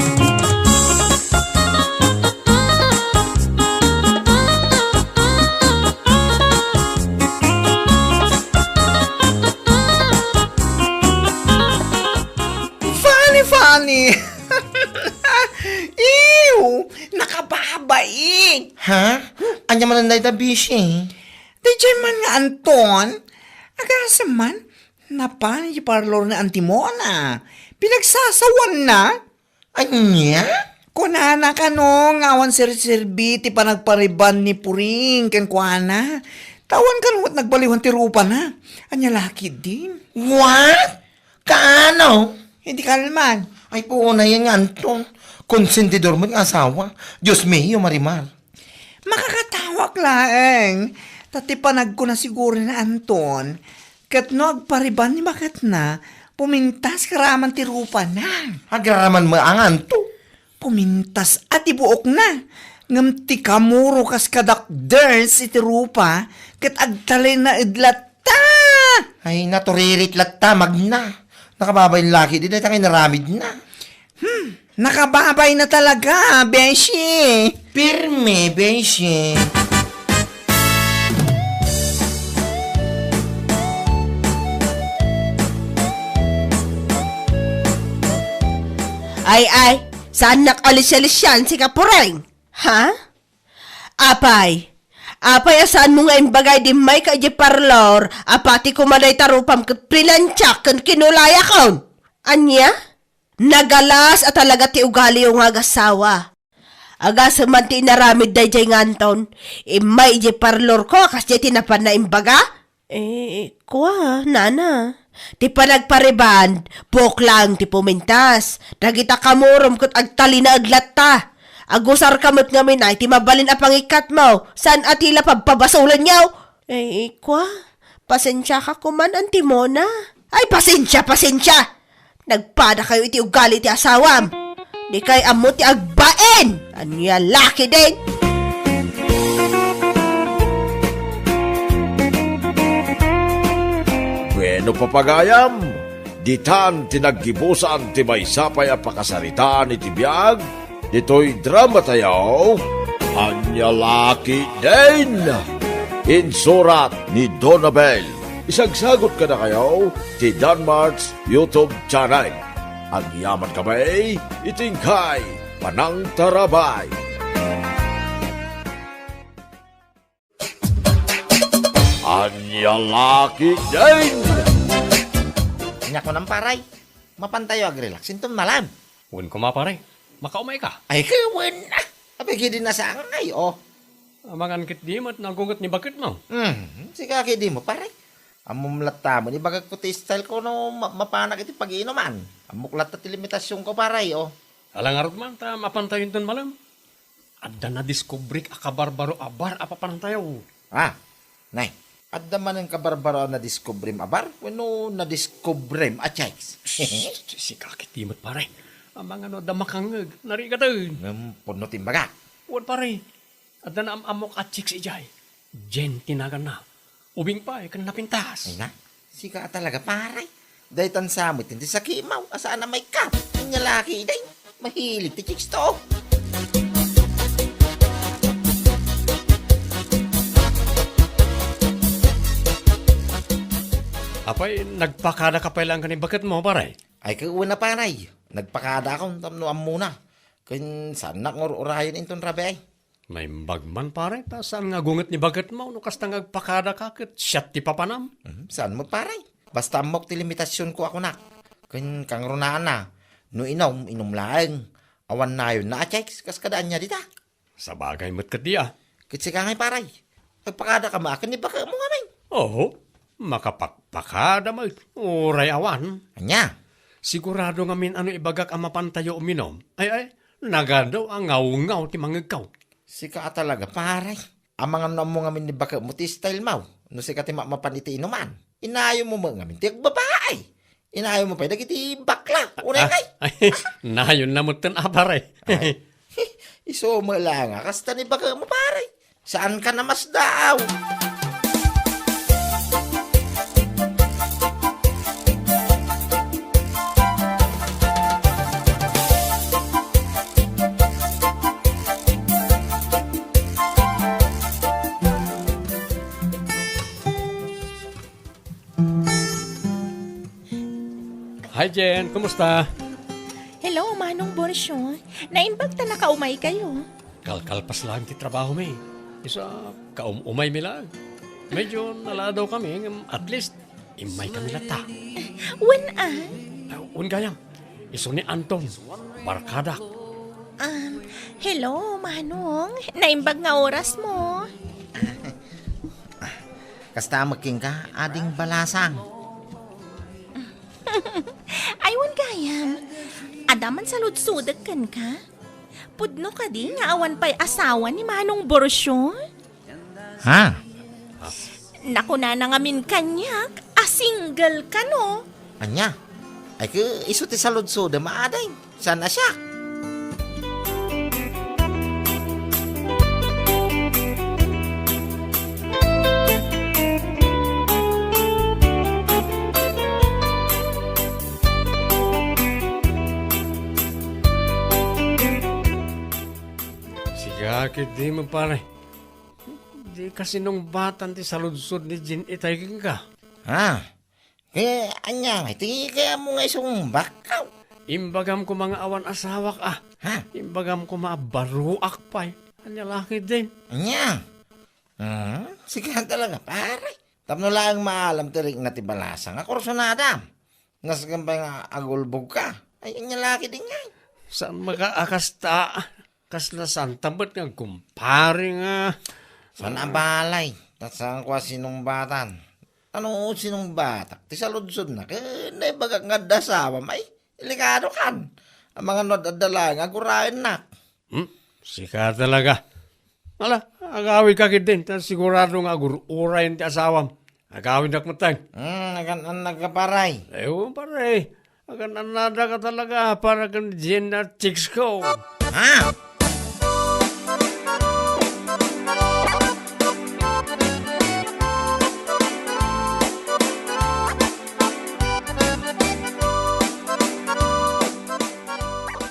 Funny, funny. Ew, nakababain. Ha? Ania man dayta, Bishi? Daydiay man nga Anton, agasem man, napan iti parlor ni Auntie Mona. Pinagsasawanna. Ania? Kunana kano nga awan serserbi ti panagpariban ni Puring kenkuana. Ta awan kano met nagbaliwan ti rupana. Ania la ketdin? What? Kaano? Iti kalman. Ay, punayen nga Anton. Konsentidor met nga asawa. Dios mio, Marimar. Makakatawak laeng. Ta ti panagkuna siguro ni Anton, ket no agpariban ni baketna, pumintas ka raman ti rupana. Agraraman met a nganto? Pumintas a ti buokna. Ngem ti kamuro kas kadakders iti rupa, ket agtalinaed latta. Ay, naturirit latta, magna. Nakababain la ketdi dayta nga inaramidna. Hmm, nakababain na talaga, beshi. Pirme, beshi. Ay, ay, saannak a lisya-lisyan, sika Puring? Ha? Apay, apay a saanmo nga imbagay idi immayka idiay parlor a pati koma dayta rupam ket plinansiak ken kinulayak? Ania? Nagalas a talaga ti ugaliyo nga agasawa. Agasem man ti inaramid daydiay nga Anton, immay idiay parlorko a kasdiay ti napanna imbaga? Eh, kua, nana. Ti panagpariband, buok laeng ti pumintas. Dagita kamurom ket agtalinaed latta. Agusarka met ngamin a iti mabalin a pangikkatmo, saan a ti la pabpabasolenyo. Eh, kua, pasensiaka koman, Auntie Mona. Ay, pasensia, pasensia! Nagpadakayo iti ugali ti asawam. Dikay ammo ti agbain. Ania la ketdin? Bueno, papagayam, ditan ti naggibusan ti maysa pay a pakasaritaan iti biag ditoy dramatayo, Ania la ketdin? Insurat ni Donabel. Isagsagot kadakayo ti Danmart's YouTube channel. Agyaman kami iti inkay panangtarabay. Ania la ketdin? Ania kunam, paray? Mapantayo agrelax inton malam. Wen koma, pare. Makaumay ka? Ay, wen, ah. Apay, kidi nasangay, oh. Amangan ketdi met nagunget ni baketmo. Hmm, sika ketdi mo, pare. Ammom latta met, ibagak ko ti style ko no ma-, mapanak iti pag-iinuman. Ammok latta ti limitasyonko, pare, oh. Ala ngarud man, ta mapantayo inton malam. Adda nadiskubrik a kabarbaro a bar a papanantayo. Ah, nay, adda manen kabarbaro a nadiskubrim a bar wenno nadiskubrim a chicks? Shh, sika ketdi met, pare. Amangan no adda makangngeg, narigaten. Ngem pudno ti imbagak. Wen, pare, adda naam-ammok a chicks idiay. Jen ti naganna. Ubing pay ken napintas. Ay na, sika a talaga, pare. Daytan sa met ti sakimmaw, a saan a maikkat. Ania la ketdin, mahilig ti chicks to. Apay, nagpakadaka pay laeng ken ni baketmo, pare? Ay, ket wen a, pare. Nagpakadakon tapno ammona. Ken saannak nga ur-urayen inton rabii. Naimbag man, pare, ta saan nga agunget ni baketmo no kasta nga agpakadaka ket siak ti papanam. Mhm, saan met, pare. Basta ammok ti limitasionko a kunak. Ken kangrunaanna, no inum, inum laeng. Awan nayonna a chicks, kas kada ania dita. Sabagay met ketdi a. Ket sika ngay, pare. Agpakadaka met ken ni baketmo ngamin. Oo, makapakpakada met, uray awan. Ania? Sigurado ngamin a no ibagak a mapantayo uminum, ay, ay, nagadu a ngawngaw ti mangngegko. Sika a talaga, pare. Amangan no ammo ngamin ni baketmo ti style mo, no sika ti ma-, mapan iti inuman. Inayonmo met ngamin ti agbabae. Inayonmo pay dagiti bakla. Unay, ah, ay, nayonna metten a, pare. Ay, isu met laeng a kasta ni baketmo, pare. Saanka a masdaaw. Hi, Jen. Kumusta? Hello, Manong Borcio. Naimbag ta nakaumaykayo. Kalkalpas laeng ti trabahomi. Isu a, kaum-umaymi laeng. Medyo naladawkami, ngem at least, immaykami latta. Wen a? Ah, wen gayam. Isu ni Anton, barkadak. Um, hello, Manong. Naimbag nga orasmo. Kasta met kenka, Ading Balasang. Ay, wen gayam. Adda man saludsodek kenka? Pudno kadi nga awan pay asawa ni Manong Borcio? Ha? Nakunana ngamin kaniak a single kano. Ania? Ay, ket isu ti saludsodem a, Ading. Saan a siak? Sika ketdi met, pare. Dika sinungbatan ti saludsod ni Jean itay kenka. Ha? Eh, ania, ti kayatmo nga isumbak? Imbagam koma nga awan asawak, a. Ha? Imbagam koma a baruak pay. Ania la ketdin? Ania? Hmm? Sika talaga, pare. Tapno laeng maalam ti rikna ti Balasang a kursunadam. Nasken pay nga agulbogka. Ay, ania la ketdin ngay? Saan met a kasta? Kasla saan ta met nga agkumpare nga. Saan a balay? Ta saanko a sinungbatan. Ano sinungbatak? Ti saludsodna, ket naibagak nga adda asawam. Ay, delikado kan. Amangan no adda laeng nga agurayennak. Hmm? Sika talaga. Ala, agawidka ketdin, ta sigurado nga agur-urayen ti asawam. Agawidnak metten. Hmm, nagan-annaka, pare. Ay, oo, pare. Nagan-annadaka talaga para ken Jean a chicks ko. Ha?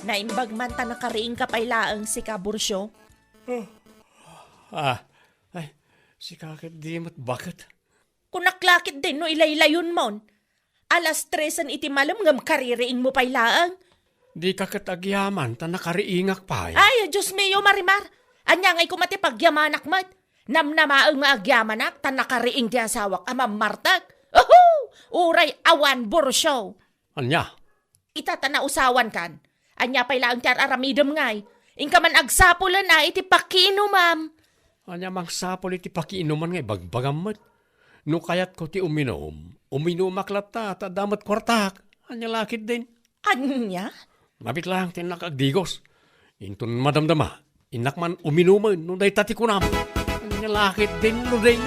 Naimbag man ta nakariingka pay laeng, sika, Borcio. Ah, ay, sika ketdi met baket. Kunak la ketdin no ilaylayonmon. Alas tresen iti malem ngem kaririingmo pay laeng. Dika ket agyaman ta nakariingak pay. Ay, Dios mio, Marimar! Ania ngay koma ti pagyamanak met? Namnamaem nga agyamanak ta nakariing ti asawak a mammartek. Uhu! Uray awan, Borcio! Ania? Ita ta nausawankan. Ania pay laeng ti ar-aramidem ngay? Inka man agsapulen a iti pakiinumam. Ania mangsapul iti pakiinuman nga ibagbagam met? No kayatko ti uminum, uminumak latta ta adda met kuartak. Ania la ketdin? Ania? Mabit laeng ti innak agdigos. Inton madamdama, innak man uminumen no dayta ti kunam. Ania la ketdin, Luding?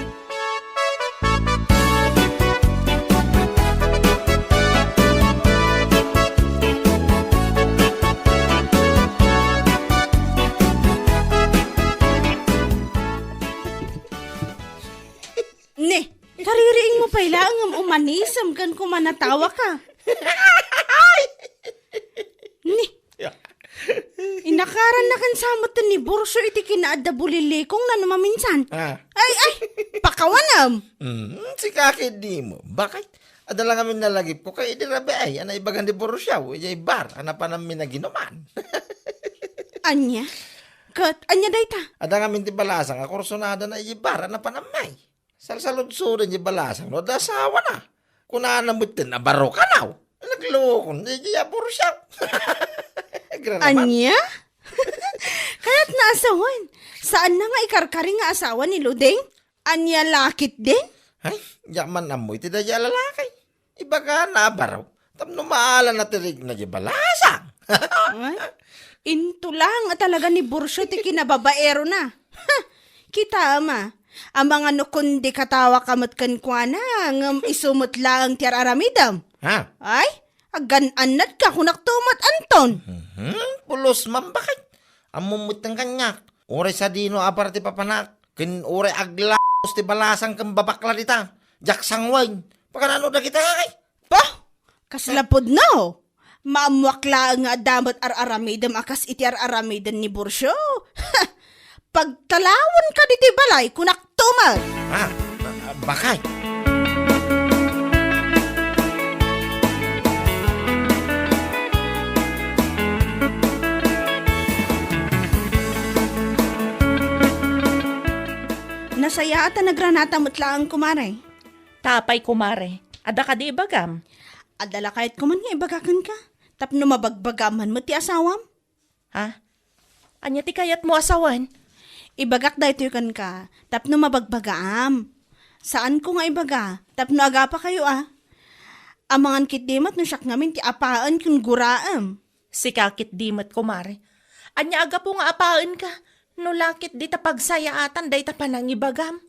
Ne, Kailangan umanisem ken kumanatawa ka. Ni, inakaran na kan samot ni Borcio iti kinaadda bulilikong na no maminsan. Ah. Ay, ay, pakawanam. Mm, sika ketdin. Bakit? Adda la ngamin nalagipko ket idi rabii a naibagan ni Borcio, idiay bar a napananmi naginuman. Ania? Ket, ania dayta? Adda ngamin ti balasang a kursunadana idiay bar a napananmi. Salsaludsoden ti balasang no adda asawana. Kunana metten a baro kano. Naglukon, di, di, Borcio. Agraraman. Ania? Kayatna a sawen. Saanna nga ikarkari nga asawa ni Luding? Ania la ketdin? Ay, diak man ammo iti daydiay a lalaki. Ibagana a baro. Tapno maala na ti rikna diay balasang. Ay, into lang a talaga ni Borcio ti kinababaerona. Ha! Kitaem a, amangan no kundi katawa ka met kenkuana, ngem isu met laeng ti ar-aramidem. Ha? Ay, agan-annadka, kunakto met, Anton. Mhm, pulos man, bakit? Ammom metten kaniak. Uray sadino a bar ti papanak, ken uray aglaos ti balasang ken babakla dita. Diak sanguen. Paganano dagita, ay? Bah! Kasla pudno! Maammoak laeng nga adda met ar-aramidem a kas iti ar-aramiden ni Borcio. Pagtalawenka ditoy balay, kunakto met. Ah, ah, bakit? Nasayaat a nagranata met laeng, kumare. Ta apay, kumare, adda kadi ibagam? Adda la kayatko man nga ibaga kenka, tapno mabagbagaam man met ti asawam. Ha? Ania ti kayatmo a sawen? Ibagak daytoy kenka, tapno mabagbagaam. Saanko nga ibaga, tapno agapakayo a. Amangan ketdi met no siak ngamin ti apaen ken guraem. Sika ketdi met, kumare. Ania a gapu nga apaenka? No la ketdi ta pagsayaatan dayta panangibagam.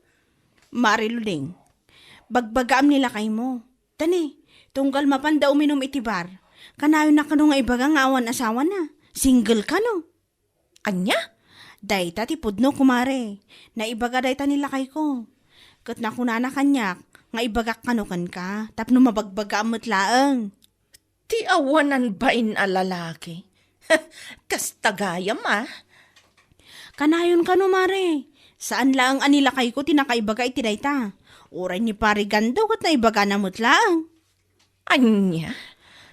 Mare Luding, bagbagaam ni lakaymo. Tani, tunggal mapanda uminum iti bar, kanayon na kano nga ibaga nga awan asawana? Single kano? Ania? Dayta ti pudno, kumare. Naibaga dayta ni lakayko. Ket nakunana kaniak nga ibagak kano kenka, tapno mabagbagaam met laeng. Ti awanan bain a lalaki. Kasta gayam, a. Kanayon kano, mare. Saan laeng a ni lakayko ti nakaibaga iti dayta. Uray ni Pare Gando ket naibagana met laeng. Ania?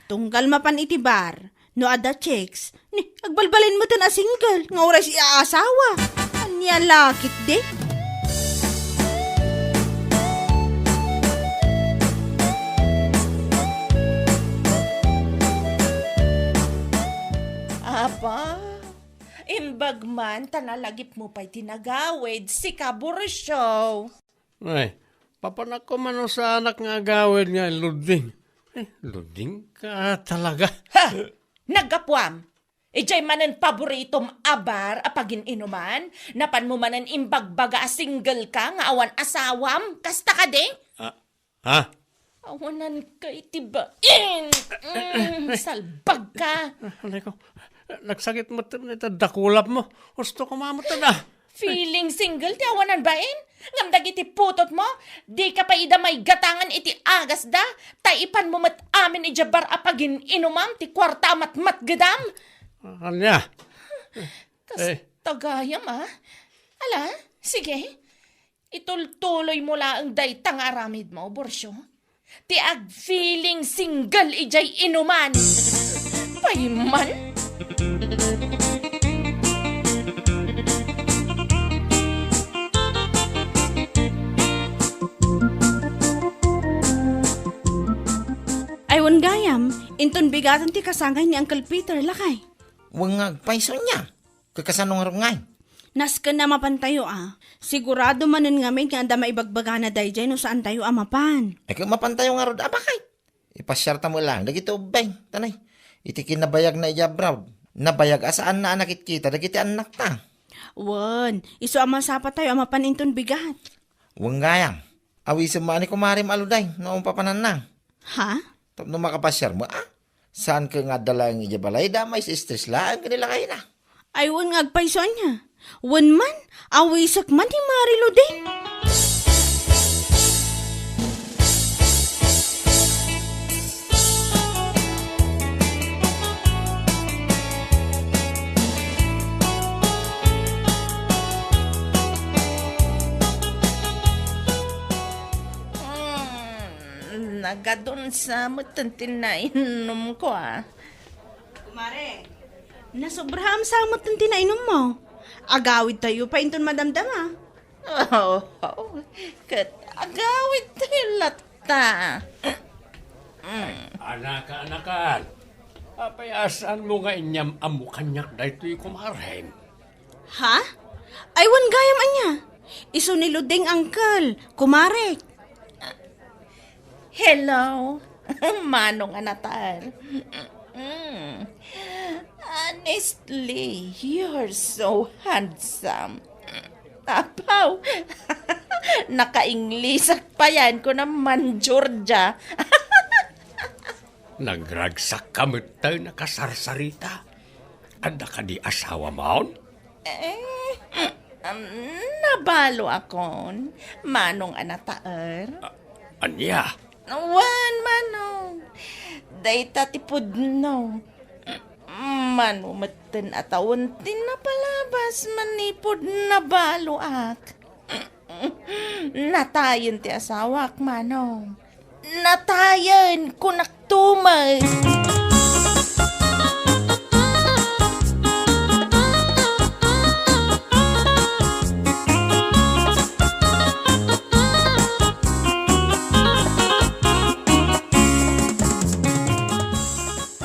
Tunggal mapan iti bar, no adda chicks, ni, agbalbalin metten a single nga uray sia asawa. Ania la ketdi? Apa, imbag man ta nalagipmo pay ti nagawid, sika Borcio. Ay, papanakko man no saanak nga agawid nga Luding. Ay, Luding ka talaga. Ha! Naggapuam! Idiay manen paboritom a bar a pagin-inuman, napanmo manen imbagbaga a single ka nga awan asawam, kasta kadi? Ah, ha? Awanan ka iti bain! Mm, salbag ka! Ah, alay ko, nagsakit met ita dakulap mo. Husto ko mamutad, ah. Feeling single ti awanan bain? Ngem dagiti putotmo, dika pay ida maigatangan iti agasda, ta ipanmo met amin idiay bar a pagin-inumam ti kuarta a matmatgedam. Ania? Kas Eh. tagayam, a? Ala, sige. Itultuloymo laeng dayta nga aramidmo, Borcio. Ti ag-feeling single idiay inuman. Payman. Ay, wen gayam, inton bigaten ti kasangay ni Uncle Peter, lakay. Wen nga agpayso nia. Ket kasano ngarud ngay? Nasken a mapantayo a. Sigurado manen ngamin nga adda maibagbagana daydiay no saantayo a mapan. Ay, ket mapantayo ngarud a bakay. Ipasiarta met laeng dagiti ubbing, tanay. Iti kinabayagna idiay abroad, nabayag a saanna a nakitkita dagiti annakta. Wen, isu a masapatayo a mapan inton bigat. Wen gayam, awisem met ni kumarem a Luday no papananna. Ha? Tapno makapasiar met a. Saan ket nga adda laeng idiay balayda, mais-stress laeng ken ni lakayna. Ay, wen nga agpayso ania. Wen man, awisek man ni Mari Luding. Kadun sa metten ti nainumko, a. Kumare, nasobraam sa metten ti nainummo. Agawidtayo pay inton madamdama. Oo, ket agawidtayo latta. Mm. Anaka, anakan. Apay a saanmo nga inyam-ammo kaniak daytoy kumarem? Ha? Ay, wen gayam ania? Isu ni Luding, uncle, kumare. Hello, Manong a Natar. Mm. Honestly, you're so handsome. Apaw, naka-English-ak payen, kuna man Georgia. Nagragsakka met ta nakasarsarita. Adda kadi asawamon? Eh, um, nabaloakon, Manong a Natar. A-, ania? Wen, Manong. Dayta ti pudno. Mano metten a tawen ti napalabas manipud nabaloak. Natayen ti asawak, Manong. Natayen, kunak tumet.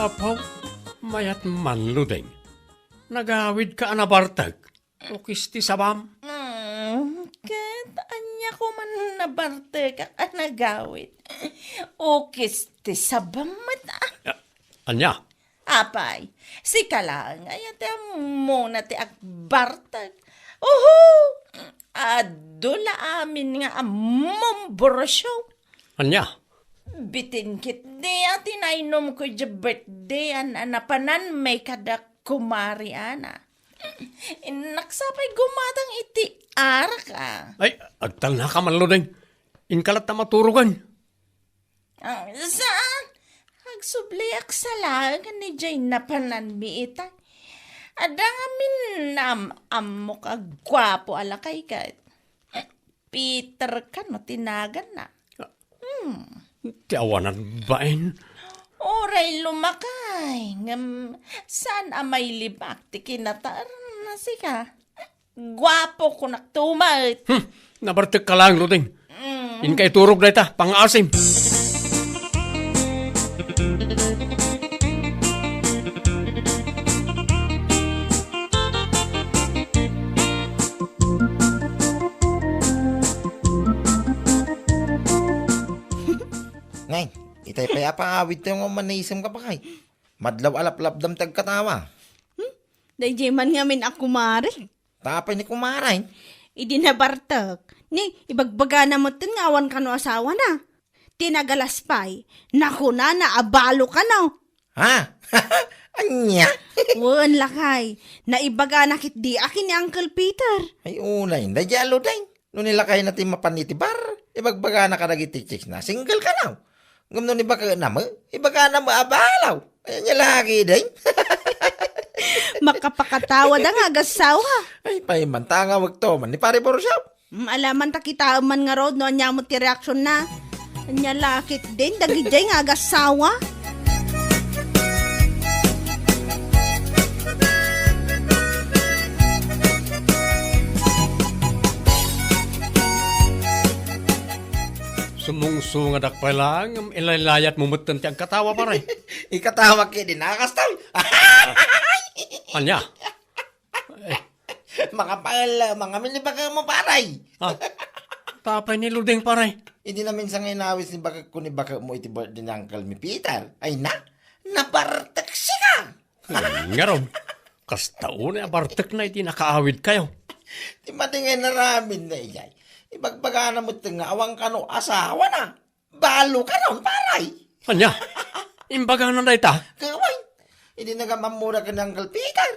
Apo, mayat man, Luding. Nagawidka a nabartek. Ukis ti sabam. Mm, ket ania ko man nabartekak a nagawid? Ukis ti sabam met, a. A-, ania? Apay, sika laeng aya ti ammona ti agbartek. Uhu! Adu la amin nga ammom, Borosyo. Ania? Bitin ketdi a ti nainumko idiay birthday-an a napananmi kada kumari Ana. Innak sa pay gumatang iti arak, a. Ay, agtalnaka man, Luding. Inka latta maturogen. Ah, saan? Agsubliak sa laeng idiay napananmi ita. Adda ngamin am-ammok a guapo a lakay ket. Peter kano ti naganna. Hmm. Ti awanan bain. Uray lumakay, ngem saan a mailibak ti kinataerna sika? Guapo, kunak tumet. Hmm, nabartekka laeng, Luding. Mm. Inka iturog dayta, pangaasim. Ngay, itay pay a pangawidtayo nga umanisem ka pa kay. Madlaw a laplapdam ti agkatawa. Hmm? Daydiay man ngamin a kumare. Tapay ni kumare. Idi nabartek, ni ibagbagana metten nga awan kano asawana. Ti nagalas pay, nakunana a balo kano. Ha? Ania? Wen, lakay. Naibagana ketdi a ken ni Uncle Peter. Ay, unay, daydiay a Luding. No ni lakayna ti mapan iti bar, ibagbagana kadagiti chicks na, single kano. Ngem no ni baketna met, ibagana met a balo. Ay, ania la ketdin? Makapakatawa da nga agassawa. Ay, pay man, ta nga wagto man ni Pare Borosyo. Mm, ala man ta kitaem man ngarud no ania met ti reaksionna. Ania la ketdin, dagidiay nga agassawa. Sumungsungadak pay laeng, ngem ilaylayatmo metten ti agkatawa, pare. Ikatawa ketdin a kastoy. Ania? Makapael, mangamin ni baketmo, pare. Ah, tapay ni Luding, pare. Idi naminsan nga inawis ni baketko ni baketmo iti birthday ni Uncle mi Peter. Ay na, nabartek sika. Hmm, ngarud, kasta unay a bartekna iti nakaawidkayo. Ti madi nga inaramidna idiay, ibagbagana met nga awan kano asawana. Balo kanon, pare. Ania? Imbagana dayta? Kawan. Idi nagam-ammona ken ni Uncle Peter.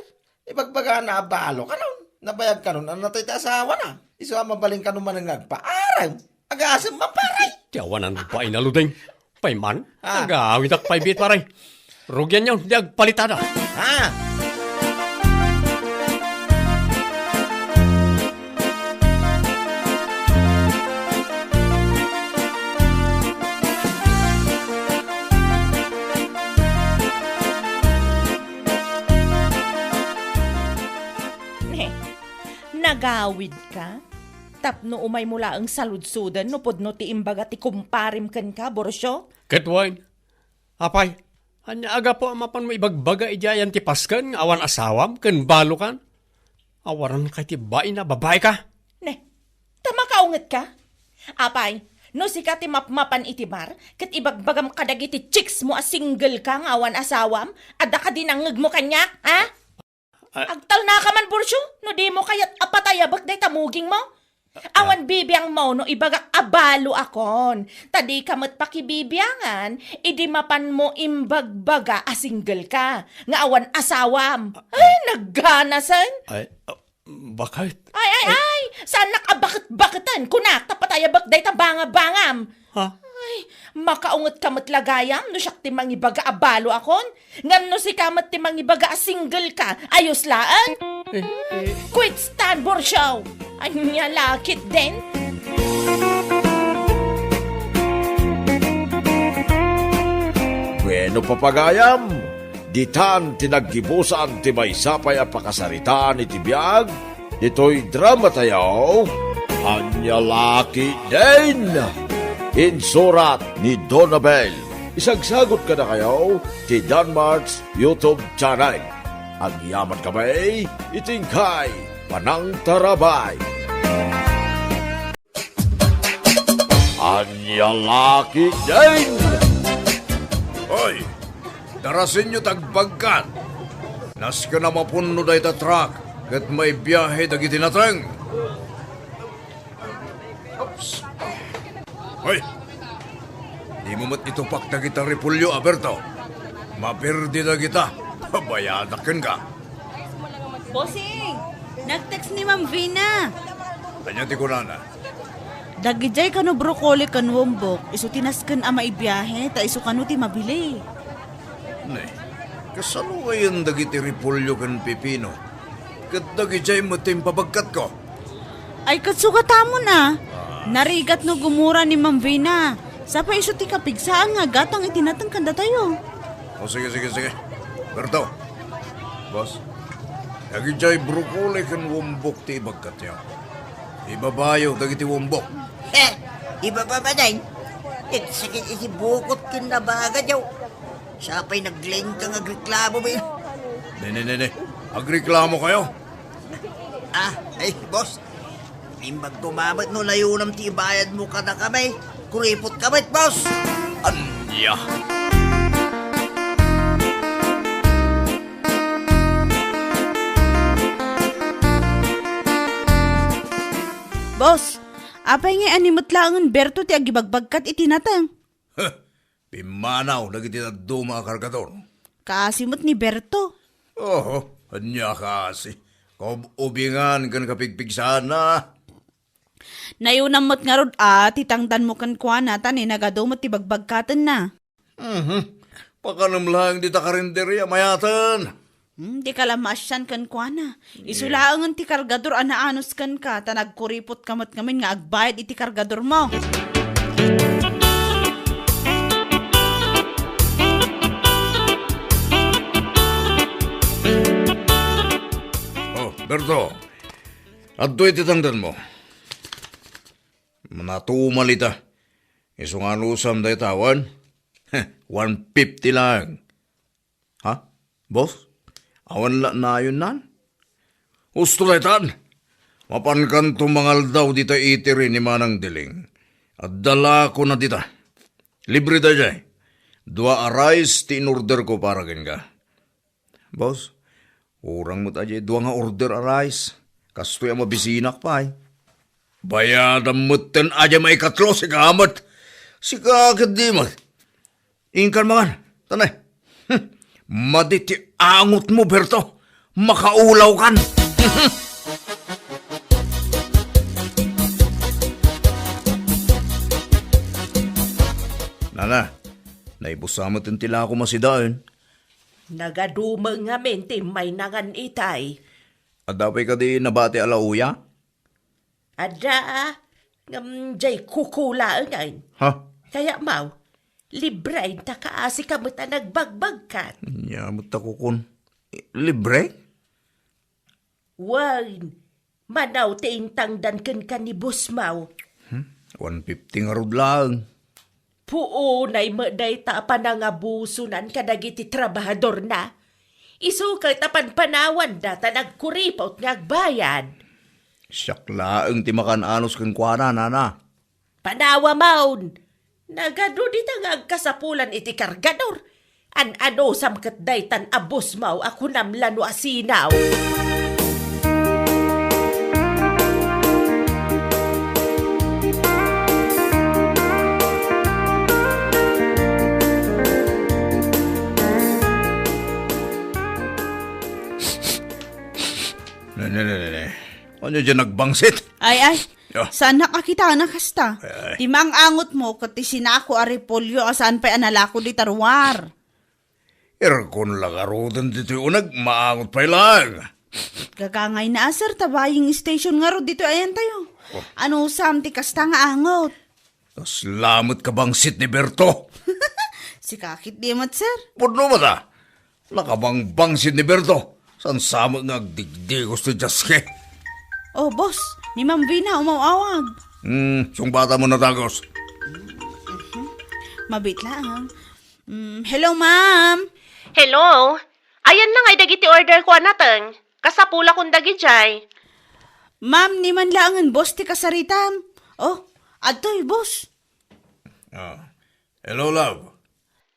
Ibagbagana a balo kanon. Nabayag kanon a natay ti asawana. Isu a mabalin kanon manen nga agpaarem. Agasem man, pare. Ti awanan bain a Luding. Pay man, ah, agawidak pay biit, pare. Rugianyo, di agpalitada. Ha? Agawidka? Tapno umaymo laeng saludsoden no pudno ti imbaga ti kumparim kenka, Borcio? Ket wen, apay, ania a gapu a mapanmo ibagbaga idiay ayan ti pasken nga awan asawam ken balokan? Awanan kay ti bain a babaika? Ne, ta makaungetka? Apay, no sika ti mapmapan iti bar, ket ibagbagam kadagiti chicks mo a single ka nga awan asawam, adda kadi nangngegmo kaniak, ha? Ah. Agtalnaka man, Borcio, no dimo kayat a patayabek dayta mugingmo. Ah. Awan bibiangmo no ibagak a baloakon. Ta dika met pakibibiangan, idi mapanmo imbagbaga a single ka, nga awan asawam. Ah. Ay, nagganasen. Ay, ah, bakit? Ay, ay, ay! Saannak a baket-baketen, kunak, ta patayabek dayta banga-bangam. Ha? Ay, makaungetka met la gayam no siak ti mangibaga a baloakon. Ngem no sika met ti mangibaga a single ka, ayos laeng. Eh, eh. Quit stand, Borcio! Ania la ketdin? Bueno, papagayam, ditan ti naggibusan ti maysa pay a pakasaritaan iti biag ditoy dramatayo, Ania la ketdin? Insurat ni Donabel. Isagsagot kadakayo ti Danmart's YouTube channel. Agyamankami iti inkay panangtarabay. Ania la ketdin? Hoy! Darasenyo ti agbagkat. Nasken a mapunno dayta truck ket maibiahe dagiti nateng. Oops. Hoy! Dimo met itupak dagita repolyo, Berto. Maperdi dagita. Pabayadak kenka. Bossing, nag-text ni Ma'am Vina. Ania ti kunana? Dagidiay kano broccoli ken wombok, isu ti nasken a maibiahe, ta isu kano ti mabili. Ne, kasano ngayen dagiti repolyo ken pipino? Ket dagidiay met ti impabagkatko. Ay, ket sugatamon a. Ah. Narigat no gumura ni Ma'am Vina. Sapay isu ti kapigsaan nga agatang iti nateng kadatayo. O, sige, sige, sige. Berto. Boss, dagidiay broccoli ken wombok ti ibagkatyo. Ibabayo dagiti wombok. Eh, ibaba manen. Nagsakit iti bukot ken nabagadiw. Sapay naglengka nga agreklamo, bay. Ne, ne, ne, ne. Agreklamo kayo? Ah, ay, boss. Imbag ko mamet no layonam ti ibayadmo kadakami. Kuripot ka met, boss. Ania? Boss, apay nga ania met laengen Berto ti agibagbagkat iti nateng? Huh, pimmanaw dagiti dadduma a kargador. Kaasi met ni Berto. Oho, ania kaasi? Kaub-ubingan ken kapigpigsaanna. Nayonam met ngarud a ti tangdanmo kenkuana ta ni nagadu met ti bagbagkatenna. Mhm. Pakanem laeng dita karinderia, mayaten. Hmm, dika la maasian kenkuana. Isu laengen ti kargador a naanus kenka, ta nagkuripot ka met ngamin nga agbayad iti kargadormo. Oh, Berto. Adtoy ti tangdanmo. Natumal ita. Isu nga anusam dayta awan? Heh, one fifty laeng. Ha? Boss? Awan la nayonnan? Husto daytan. Mapankanto mangaldaw dita eatery ni Manang Diling. Adda la kona dita. Libre daydiay. Dua a rice ti in-order ko para kenka. Boss, urang met a diay dua nga order a rice. Kastoy a mabisinak pay. Bayadam metten a diay maikatlo, sika met. Sika ket di met. Inkan mangan. Tanay. Hmm. Madi ti angotmo, Berto. Makaulawkan. Nana, naibusa metten ti lako masidaen. Nagadumen ngamin ti mainangan itay. Adda pay kadi nabati a lauya? Adda, ngem diay kukulaengen. Ha? Kaya maw, libre ta kaasi ka met a nagbagbagkat. Nya met ta kukun. Libre? Wen, Mano ti intangdan kenka ni Boss Mau? Hmm? One fifty ngarud laeng. Puonay met dayta a panangabusonan kadagiti trabahadorna. Isu ket a panpanawanda ta nagkuriput nga agbayad. Siak laeng ti makan-anos kenkuana, nana. Panawa maon! Nagadu dita nga agkasapulan iti kargador. An-anusam ket daytan a Boss Mau a kunam la no asinaw. Ne, ne, ne, ne, ne. Ania diay nagbangsit? Ay, ay. Ah. Saanak a kitana kasta. Ay, ay. Ti maang-angotmo ket ti sinako a repolyo a saan pay a nalako dita ruar. Irkon la garuden ditoy uneg, maangot pay laeng. Gagangayna a, sir, ta buying station ngarud ditoy ayantayo. Oh. Anusam ti kasta nga angot? Kasla met kabangsit ni Berto. Sika ketdi met, sir. Pudno met a. Nakabangbangsit ni Berto. Saan sa met nga agdigdigos ti diaske. Oh, boss, ni Ma'am Vina umaw-awag. Hmm, sungbatam a, dagos. Mabiit laeng. Mm, hello, ma'am. Hello. Ayanna ngay dagiti order ko a nateng. Kasapulakon dagidiay. Ma'am, ni man laengen boss ti kasaritam. Oh, adtoy, boss. Ah. Hello, love.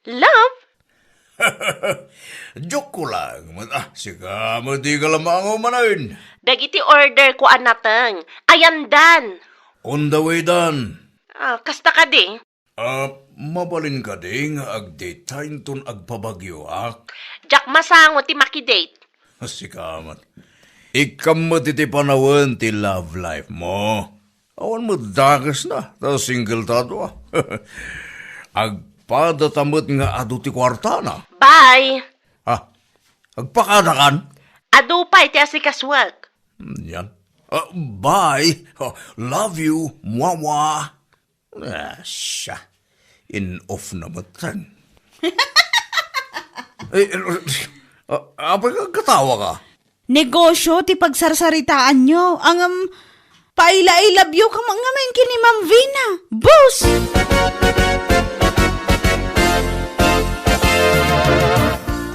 Love? Joke ko lang. Mat-, ah, sika met dika la maangaw manen. Dagiti order ko a nateng. Ayandan. On the way dan. Ah, kasta kadi. Ah, mabalin kadi nga agdate ta inton agpabagyoak? Diak masango ti makidate. Sika met. Ikkam met iti panawen ti love life mo. Awan met dakesna, ta single ta dua. Agpadata met nga adu ti kuartana. Bye. Ha? Agpakadakan? Adu pay ti asikasuak. Yan. Ah, bye. Ah, love you, mwawa. Ah, siya. In off na met ren. Eh, eh, ah, apay ka, agkatawa ka? Negosyo ti pagsarsaritaanyo. Ngem, paila-ilabyo ka man ngamin ken ni Ma'am Vina. Boss!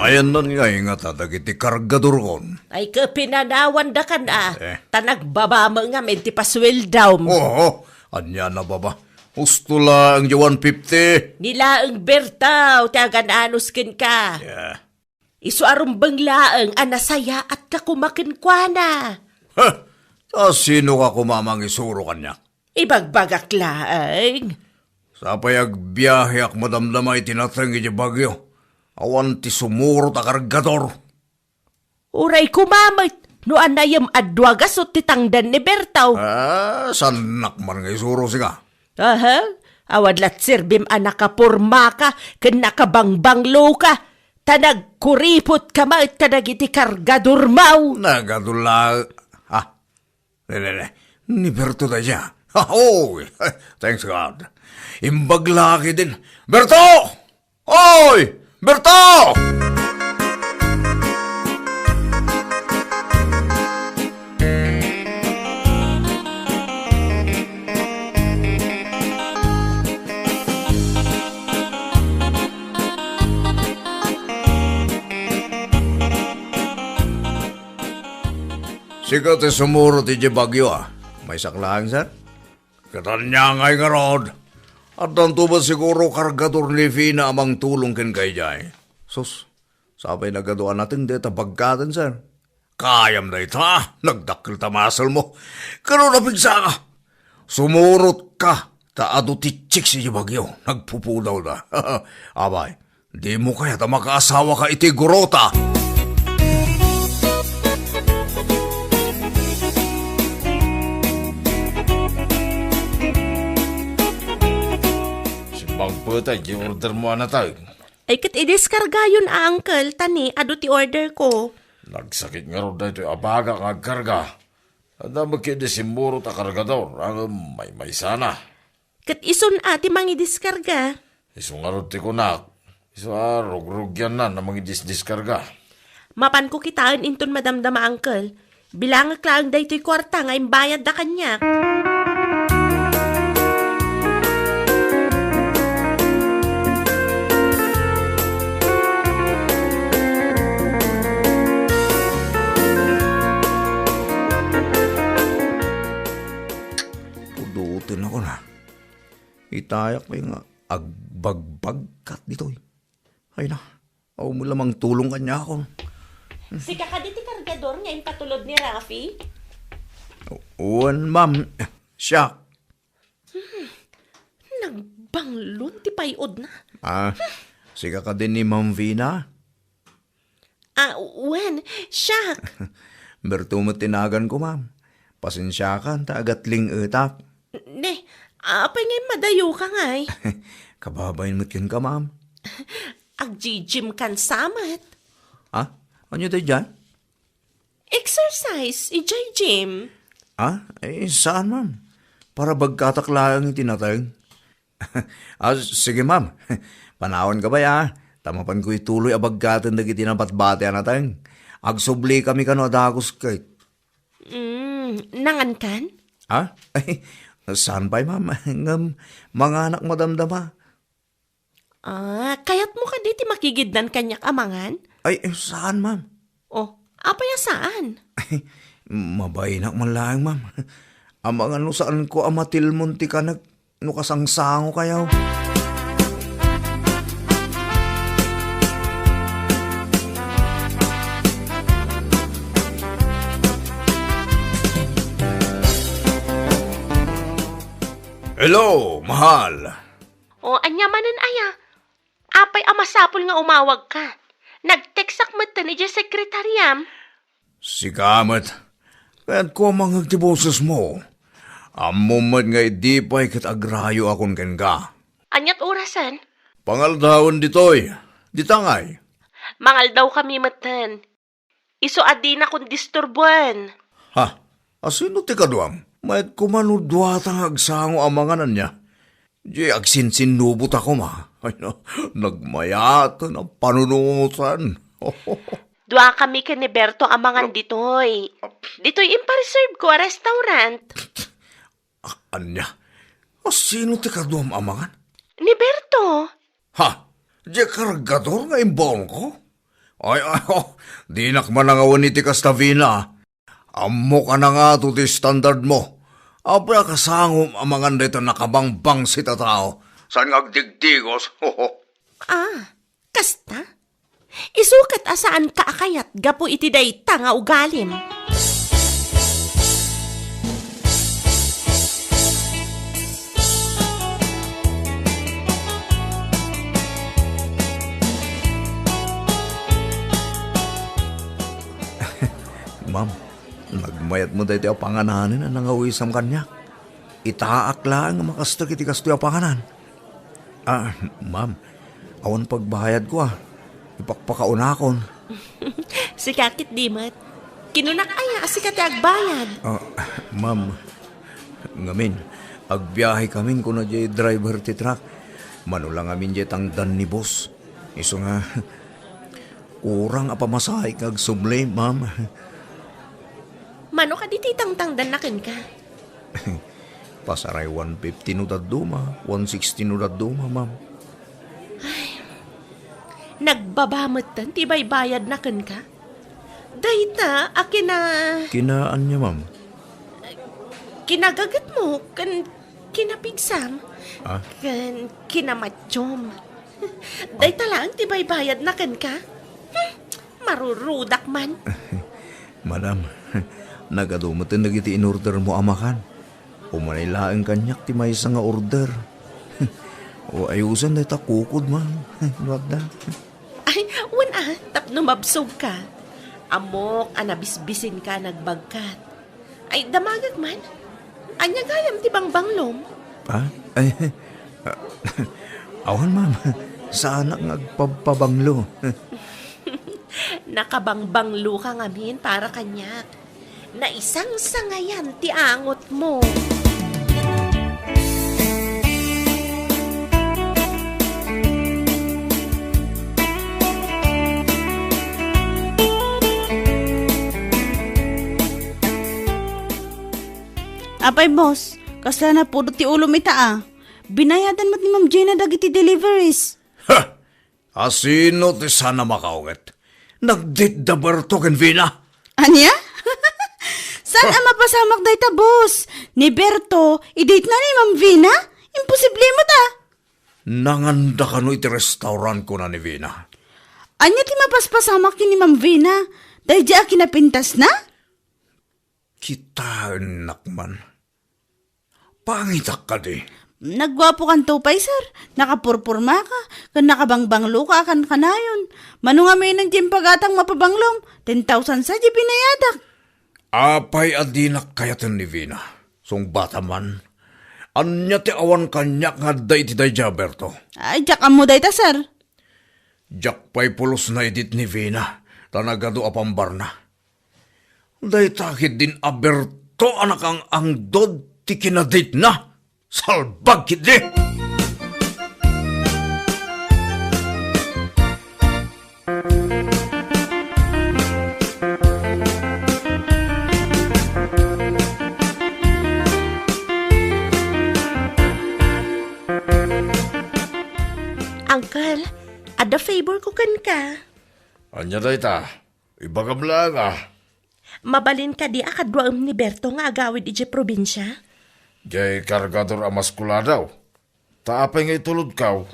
Ayannan nga ingata dagiti kargadorkon. Ay, kapinanawan da kan, ah. Eh. Ta nagbaba met ngamin ti pasueldam. Oo, ania na baba. Husto laeng diay one fifty. Ni laeng Bertaw ti agan-anos kenka. Yeah. Isu a rumbeng laeng a nasayaatka koma kenkuana. Ha! Ta sino ka koma a mangisuro kaniak? Ibagbagak laeng. Sapay agbiaheak madamdama iti nateng idiay Baguio. Awan ti sumurot a kargador. Uray koma met, no anayem a dua gasut ti tangdan ni Bertaw. Ah, saannak man nga isuro sika. Aha, awan la ti serbim a nakapormaka ken nakabangbangloka, ta nagkuriput ka met kadagiti kargadormo. Nagadu la, ah, ne, ne, ne. Ni Berto dayta. Ah, oh, thanks God. Imbag la ketdin. Berto! Oy! Berto! Sika ti sumurot idiay Baguio, a. Maysak laeng, sir? Ket ania ngay ngarud? Addanto met siguro kargador ni Vina a mangtulong kenka idiay. Sus, sapay nagadu a nateng dayta bagkaten, sir. Kayam dayta, nagdakkel ta muscle mo. Ket no napigsaka, sumurot ka, ta adu ti chicks idiay Baguio, nagpupudawda. Abay, dimo kayat a makaasawaka iti gurota? Simbang peta iti order mo a nateng. Ay, ket idiskargayon a, uncle, ta ni adu ti order ko. Nagsakit ngarud daytoy a bagak nga agkarga. Adda met ketdi simmurot a kargador, ngem maymaysana. Ket isun a ti mangidiskarga? Isu ngarud ti kunak. Isu a rugrugiannan a mangidisdiskarga. Mapanko kitaen inton madamdama, uncle. Bilangek laeng daytoy kuarta nga imbayadda kaniak. Pudoten ako na. Itayak pay nga agbagbagkat ditoy. Ay na, awan mo lamang tulong kaniakon. Sika kadi ti kargador nga impatulod ni Rafi? Wen, ma'am. Siak. Hmm, nagbanglon ti pay-odna. Ah, sika kadi ni Ma'am Vina? Ah, wen, siak. Berto met ti naganko, ma'am. Pasensiakan ta agatling-etak. Ne, apay nga immadayoka ngay? Kababain met kenka, ma'am. Agjijim kan samet. Ah, ania daydiay? Exercise, idiay gym. Ah, eh, saan, ma'am? Para bagkatak laeng iti nateng. Ah, sige, ma'am. Panawanka pay, ah. Ta mapanko ituloy a bagkaten dagiti nabatbati a nateng. Agsublikami kano a dagus ket. Mm, nangankan? Ha? Ay, saan pay, ma'am? Ngem, manganak madamdama. Ah, kayatmo kadi ti makigiddan kaniak a mangan? Ay, eh, saan, ma'am? Oh, apay a saan? Ay, mabainak man laeng, ma'am. Amangan no saanko a matilmon ti kanek no kasangsangokayo. Hello, mahal. O, ania manen aya? Apay a masapul nga umawagka? Nag-textak metten idiay sekretariam. Sika met, kayatko a mangngeg ti bosesmo. Ammom met nga idi pay ket agrayoakon kenka. Aniat orasen? Pangaldawen ditoy. Dita ngay. Mangaldawkami metten. Isu a dinakon disturboen. Ha? Asino ti kaduam? Mayat koma no duata nga agsango a mangan ania. Di agsinsinnubot a koma. Ay, na, nagmayaten a panunutan. Duakami ken ni Berto a mangan ditoy. Ditoy impareserve ko a restaurant. A-, ania? Asino ti kaduam a mangan? Ni Berto. Ha? Diay kargador nga imbaonko? Ay, ay, oh, dinak manangawen iti kasta, Vina. Ammok a nangato ti standardmo. Apay a kasangom a mangan dayta nakabangbangsit a tao? Saan nga agdigdigos? Ah, kasta? Isu ket a saanka a kayat gapu iti dayta nga ugalim. Ma'am, nagmayat met daytoy a pangananen a nangawisam kaniak. Itaak laeng a makastek iti kastoy a panganan. Ah, ma'am, awan pagbayadko, ah. Ipakpakaunakon. Sika ket di met. Kinunak aya a sika ti agbayad. Ah, ma'am, ngamin, agbiahekamin kuna diay driver ti truck. Mano la ngamin diay tangdan ni boss. Isu nga, kurang a pamasahe nga agsubli, ma'am. Mano kadi ti tangtangdanna kenka? Pasaray one fifty no dadduma, one sixty no dadduma, ma'am. Ay, nagbaba metten ti baybayadna kenka? Dayta a kina- Kinaanyo, ma'am? Kinagagetmo ken kinapigsam. Ah? Ken kinamatyom. Dayta laeng ti baybayadna kenka? Hmm, marurudak man. Madam, nagadu metten dagiti inordermo a makan. Umanay laeng kaniak ti maysa nga order. O, ayusen dayta kukod, ma'am. No adda. Ay, wen a, tapno mabsogka. Ammok a nabisbisinka a nagbagkat. Ay, damagek man. Ania gayam ti bangbanglom? Ha? Ay, awan, ma'am. Saanak nga agpabpabanglo. Nakabangbangloka ngamin para kaniak. Naisangsangayan ti angotmo. Apay, boss, kasla napudot ti ulom ita a. Binayadan met ni Ma'am Gina dagiti deliveries. Ha! Asino ti saan a makaunget? Nag-date da Berto ken Vina? Ania? Saan a mapasamak dayta, boss? Ni Berto, i-date na ni Ma'am Vina? Imposible met a. Nanganda kano iti restaurant, kuna ni Vina. Ania ti mapaspasamak ken ni Ma'am Vina? Daydiay a kinapintasna? Kitaennak man. Pangitak kadi. Nagguapokanto pay, sir. Nakapurpurmaka, ken nakabangbangloka a kankanayon. Mano ngamin ti impagatang mapabanglom, ten thousand sa di binayadak. Apay a dinak kayaten ni Vina? Sungbata man. Ania ti awan kaniak nga adda iti daydiay a Berto? Ay, diak ammo dayta, sir. Diak pay pulos naidit ni Vina, ta nagadu a pambarna. Dayta ketdin a Berto a nakang-angdod ti kinadate na. Salbag ketdi! Uncle, adda favor ko kenka. Ania dayta? Ibagam laeng a. Mabalin kadi a kaduaem ni Berto nga agawid idiay probinsia? Diay kargador a maskuladaw. Ta apay nga itulodkaw?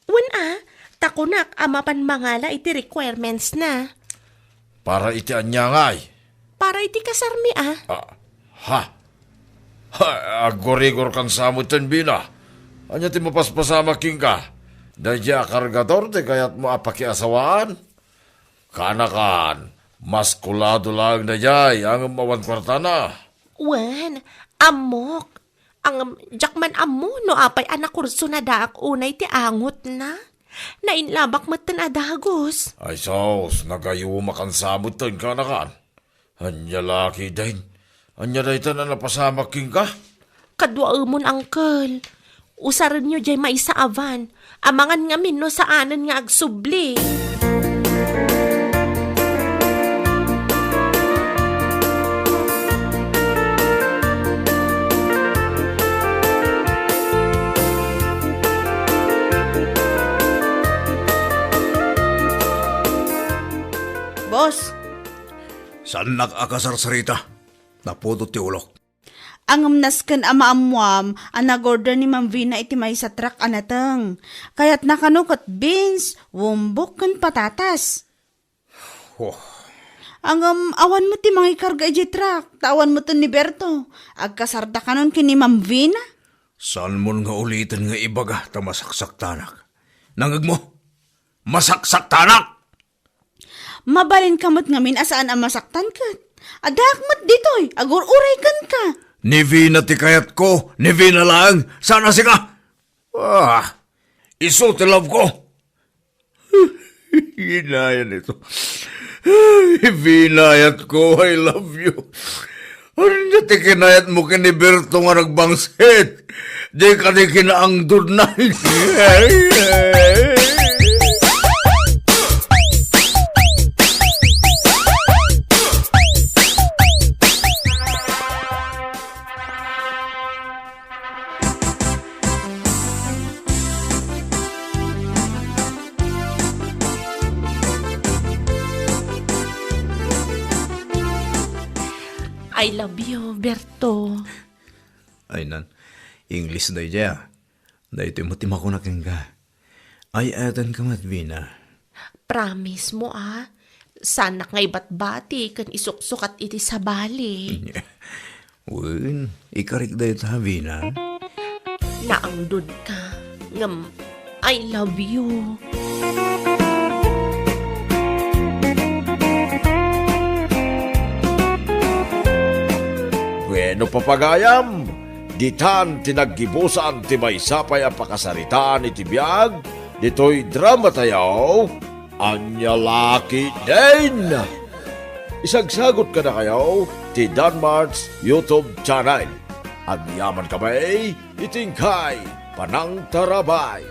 Wen a, ta kunak a mapan mangala iti requirements na. Para iti ania ngay? Para iti kasarmi a. Ah, ha? Ha, aggurigor kan sa metten, Vina. Ania ti mapaspasamak kenka? Daydiay a kargador ti kayatmo a pakiasawaan? Kaanakan, maskulado laeng daydiay, ngem awan kuartana. Wen, ammok. Ngem, diak man ammo no apay a nakursunadaak unay ti angotna. Nainlabak metten a dagus. Ay sus, nagayumakan sa metten, kaanakan. Ania la ketdin? Ania dayta a napasamak kenka? Kaduaemon, uncle. Usarenyo diay maysa a van. Amangan ngamin no saanen nga agsubli. Boss. Saannak a kasarsarita. Napudot ti ulok. Ngem nasken a maammoam a nag-order ni Ma'am Vina iti maysa a truck a nateng. Kayatna kano ket beans, wombok, ken patatas. Oh. Ngem awan met ti mangikarga idiay truck, ta awan met ni Berto. Agkasarda kanon ken ni Ma'am Vina? Saanmon nga uliten nga ibaga ta masaksaktanak. Nangngegmo? Masaksaktanak! Mabalinka met ngamin a saan a masaktan ket. Addaak met ditoy, agur-uray kenka. Ni Vina ti kayatko, ni Vina laeng, saan a sika. Ah, isu ti love ko. Inayat ito. Ay, Vina, ayat ko, I love you. Ania ti kinayatmo ken ni Berto nga nagbangsit? Di kadi kinaangdodna. I love you, Berto. Ay nan, English daydiay a. Daytoy met ti makuna kenka. Ay-ayatenka met, Vina. Promise mo, a? Saanak nga ibatbati ken isuksukat iti sabali. Wen, ikarik dayta, Vina. Naangdodka, ngem I love you. Bueno, papagayam, ditan ti naggibusan ti maysa pay a pakasaritaan iti biag ditoy drama tayo, Ania La Ketdin. Isagsagut kadakayo ti Danmart's YouTube channel. Agyamankami iti inkay panangtarabay.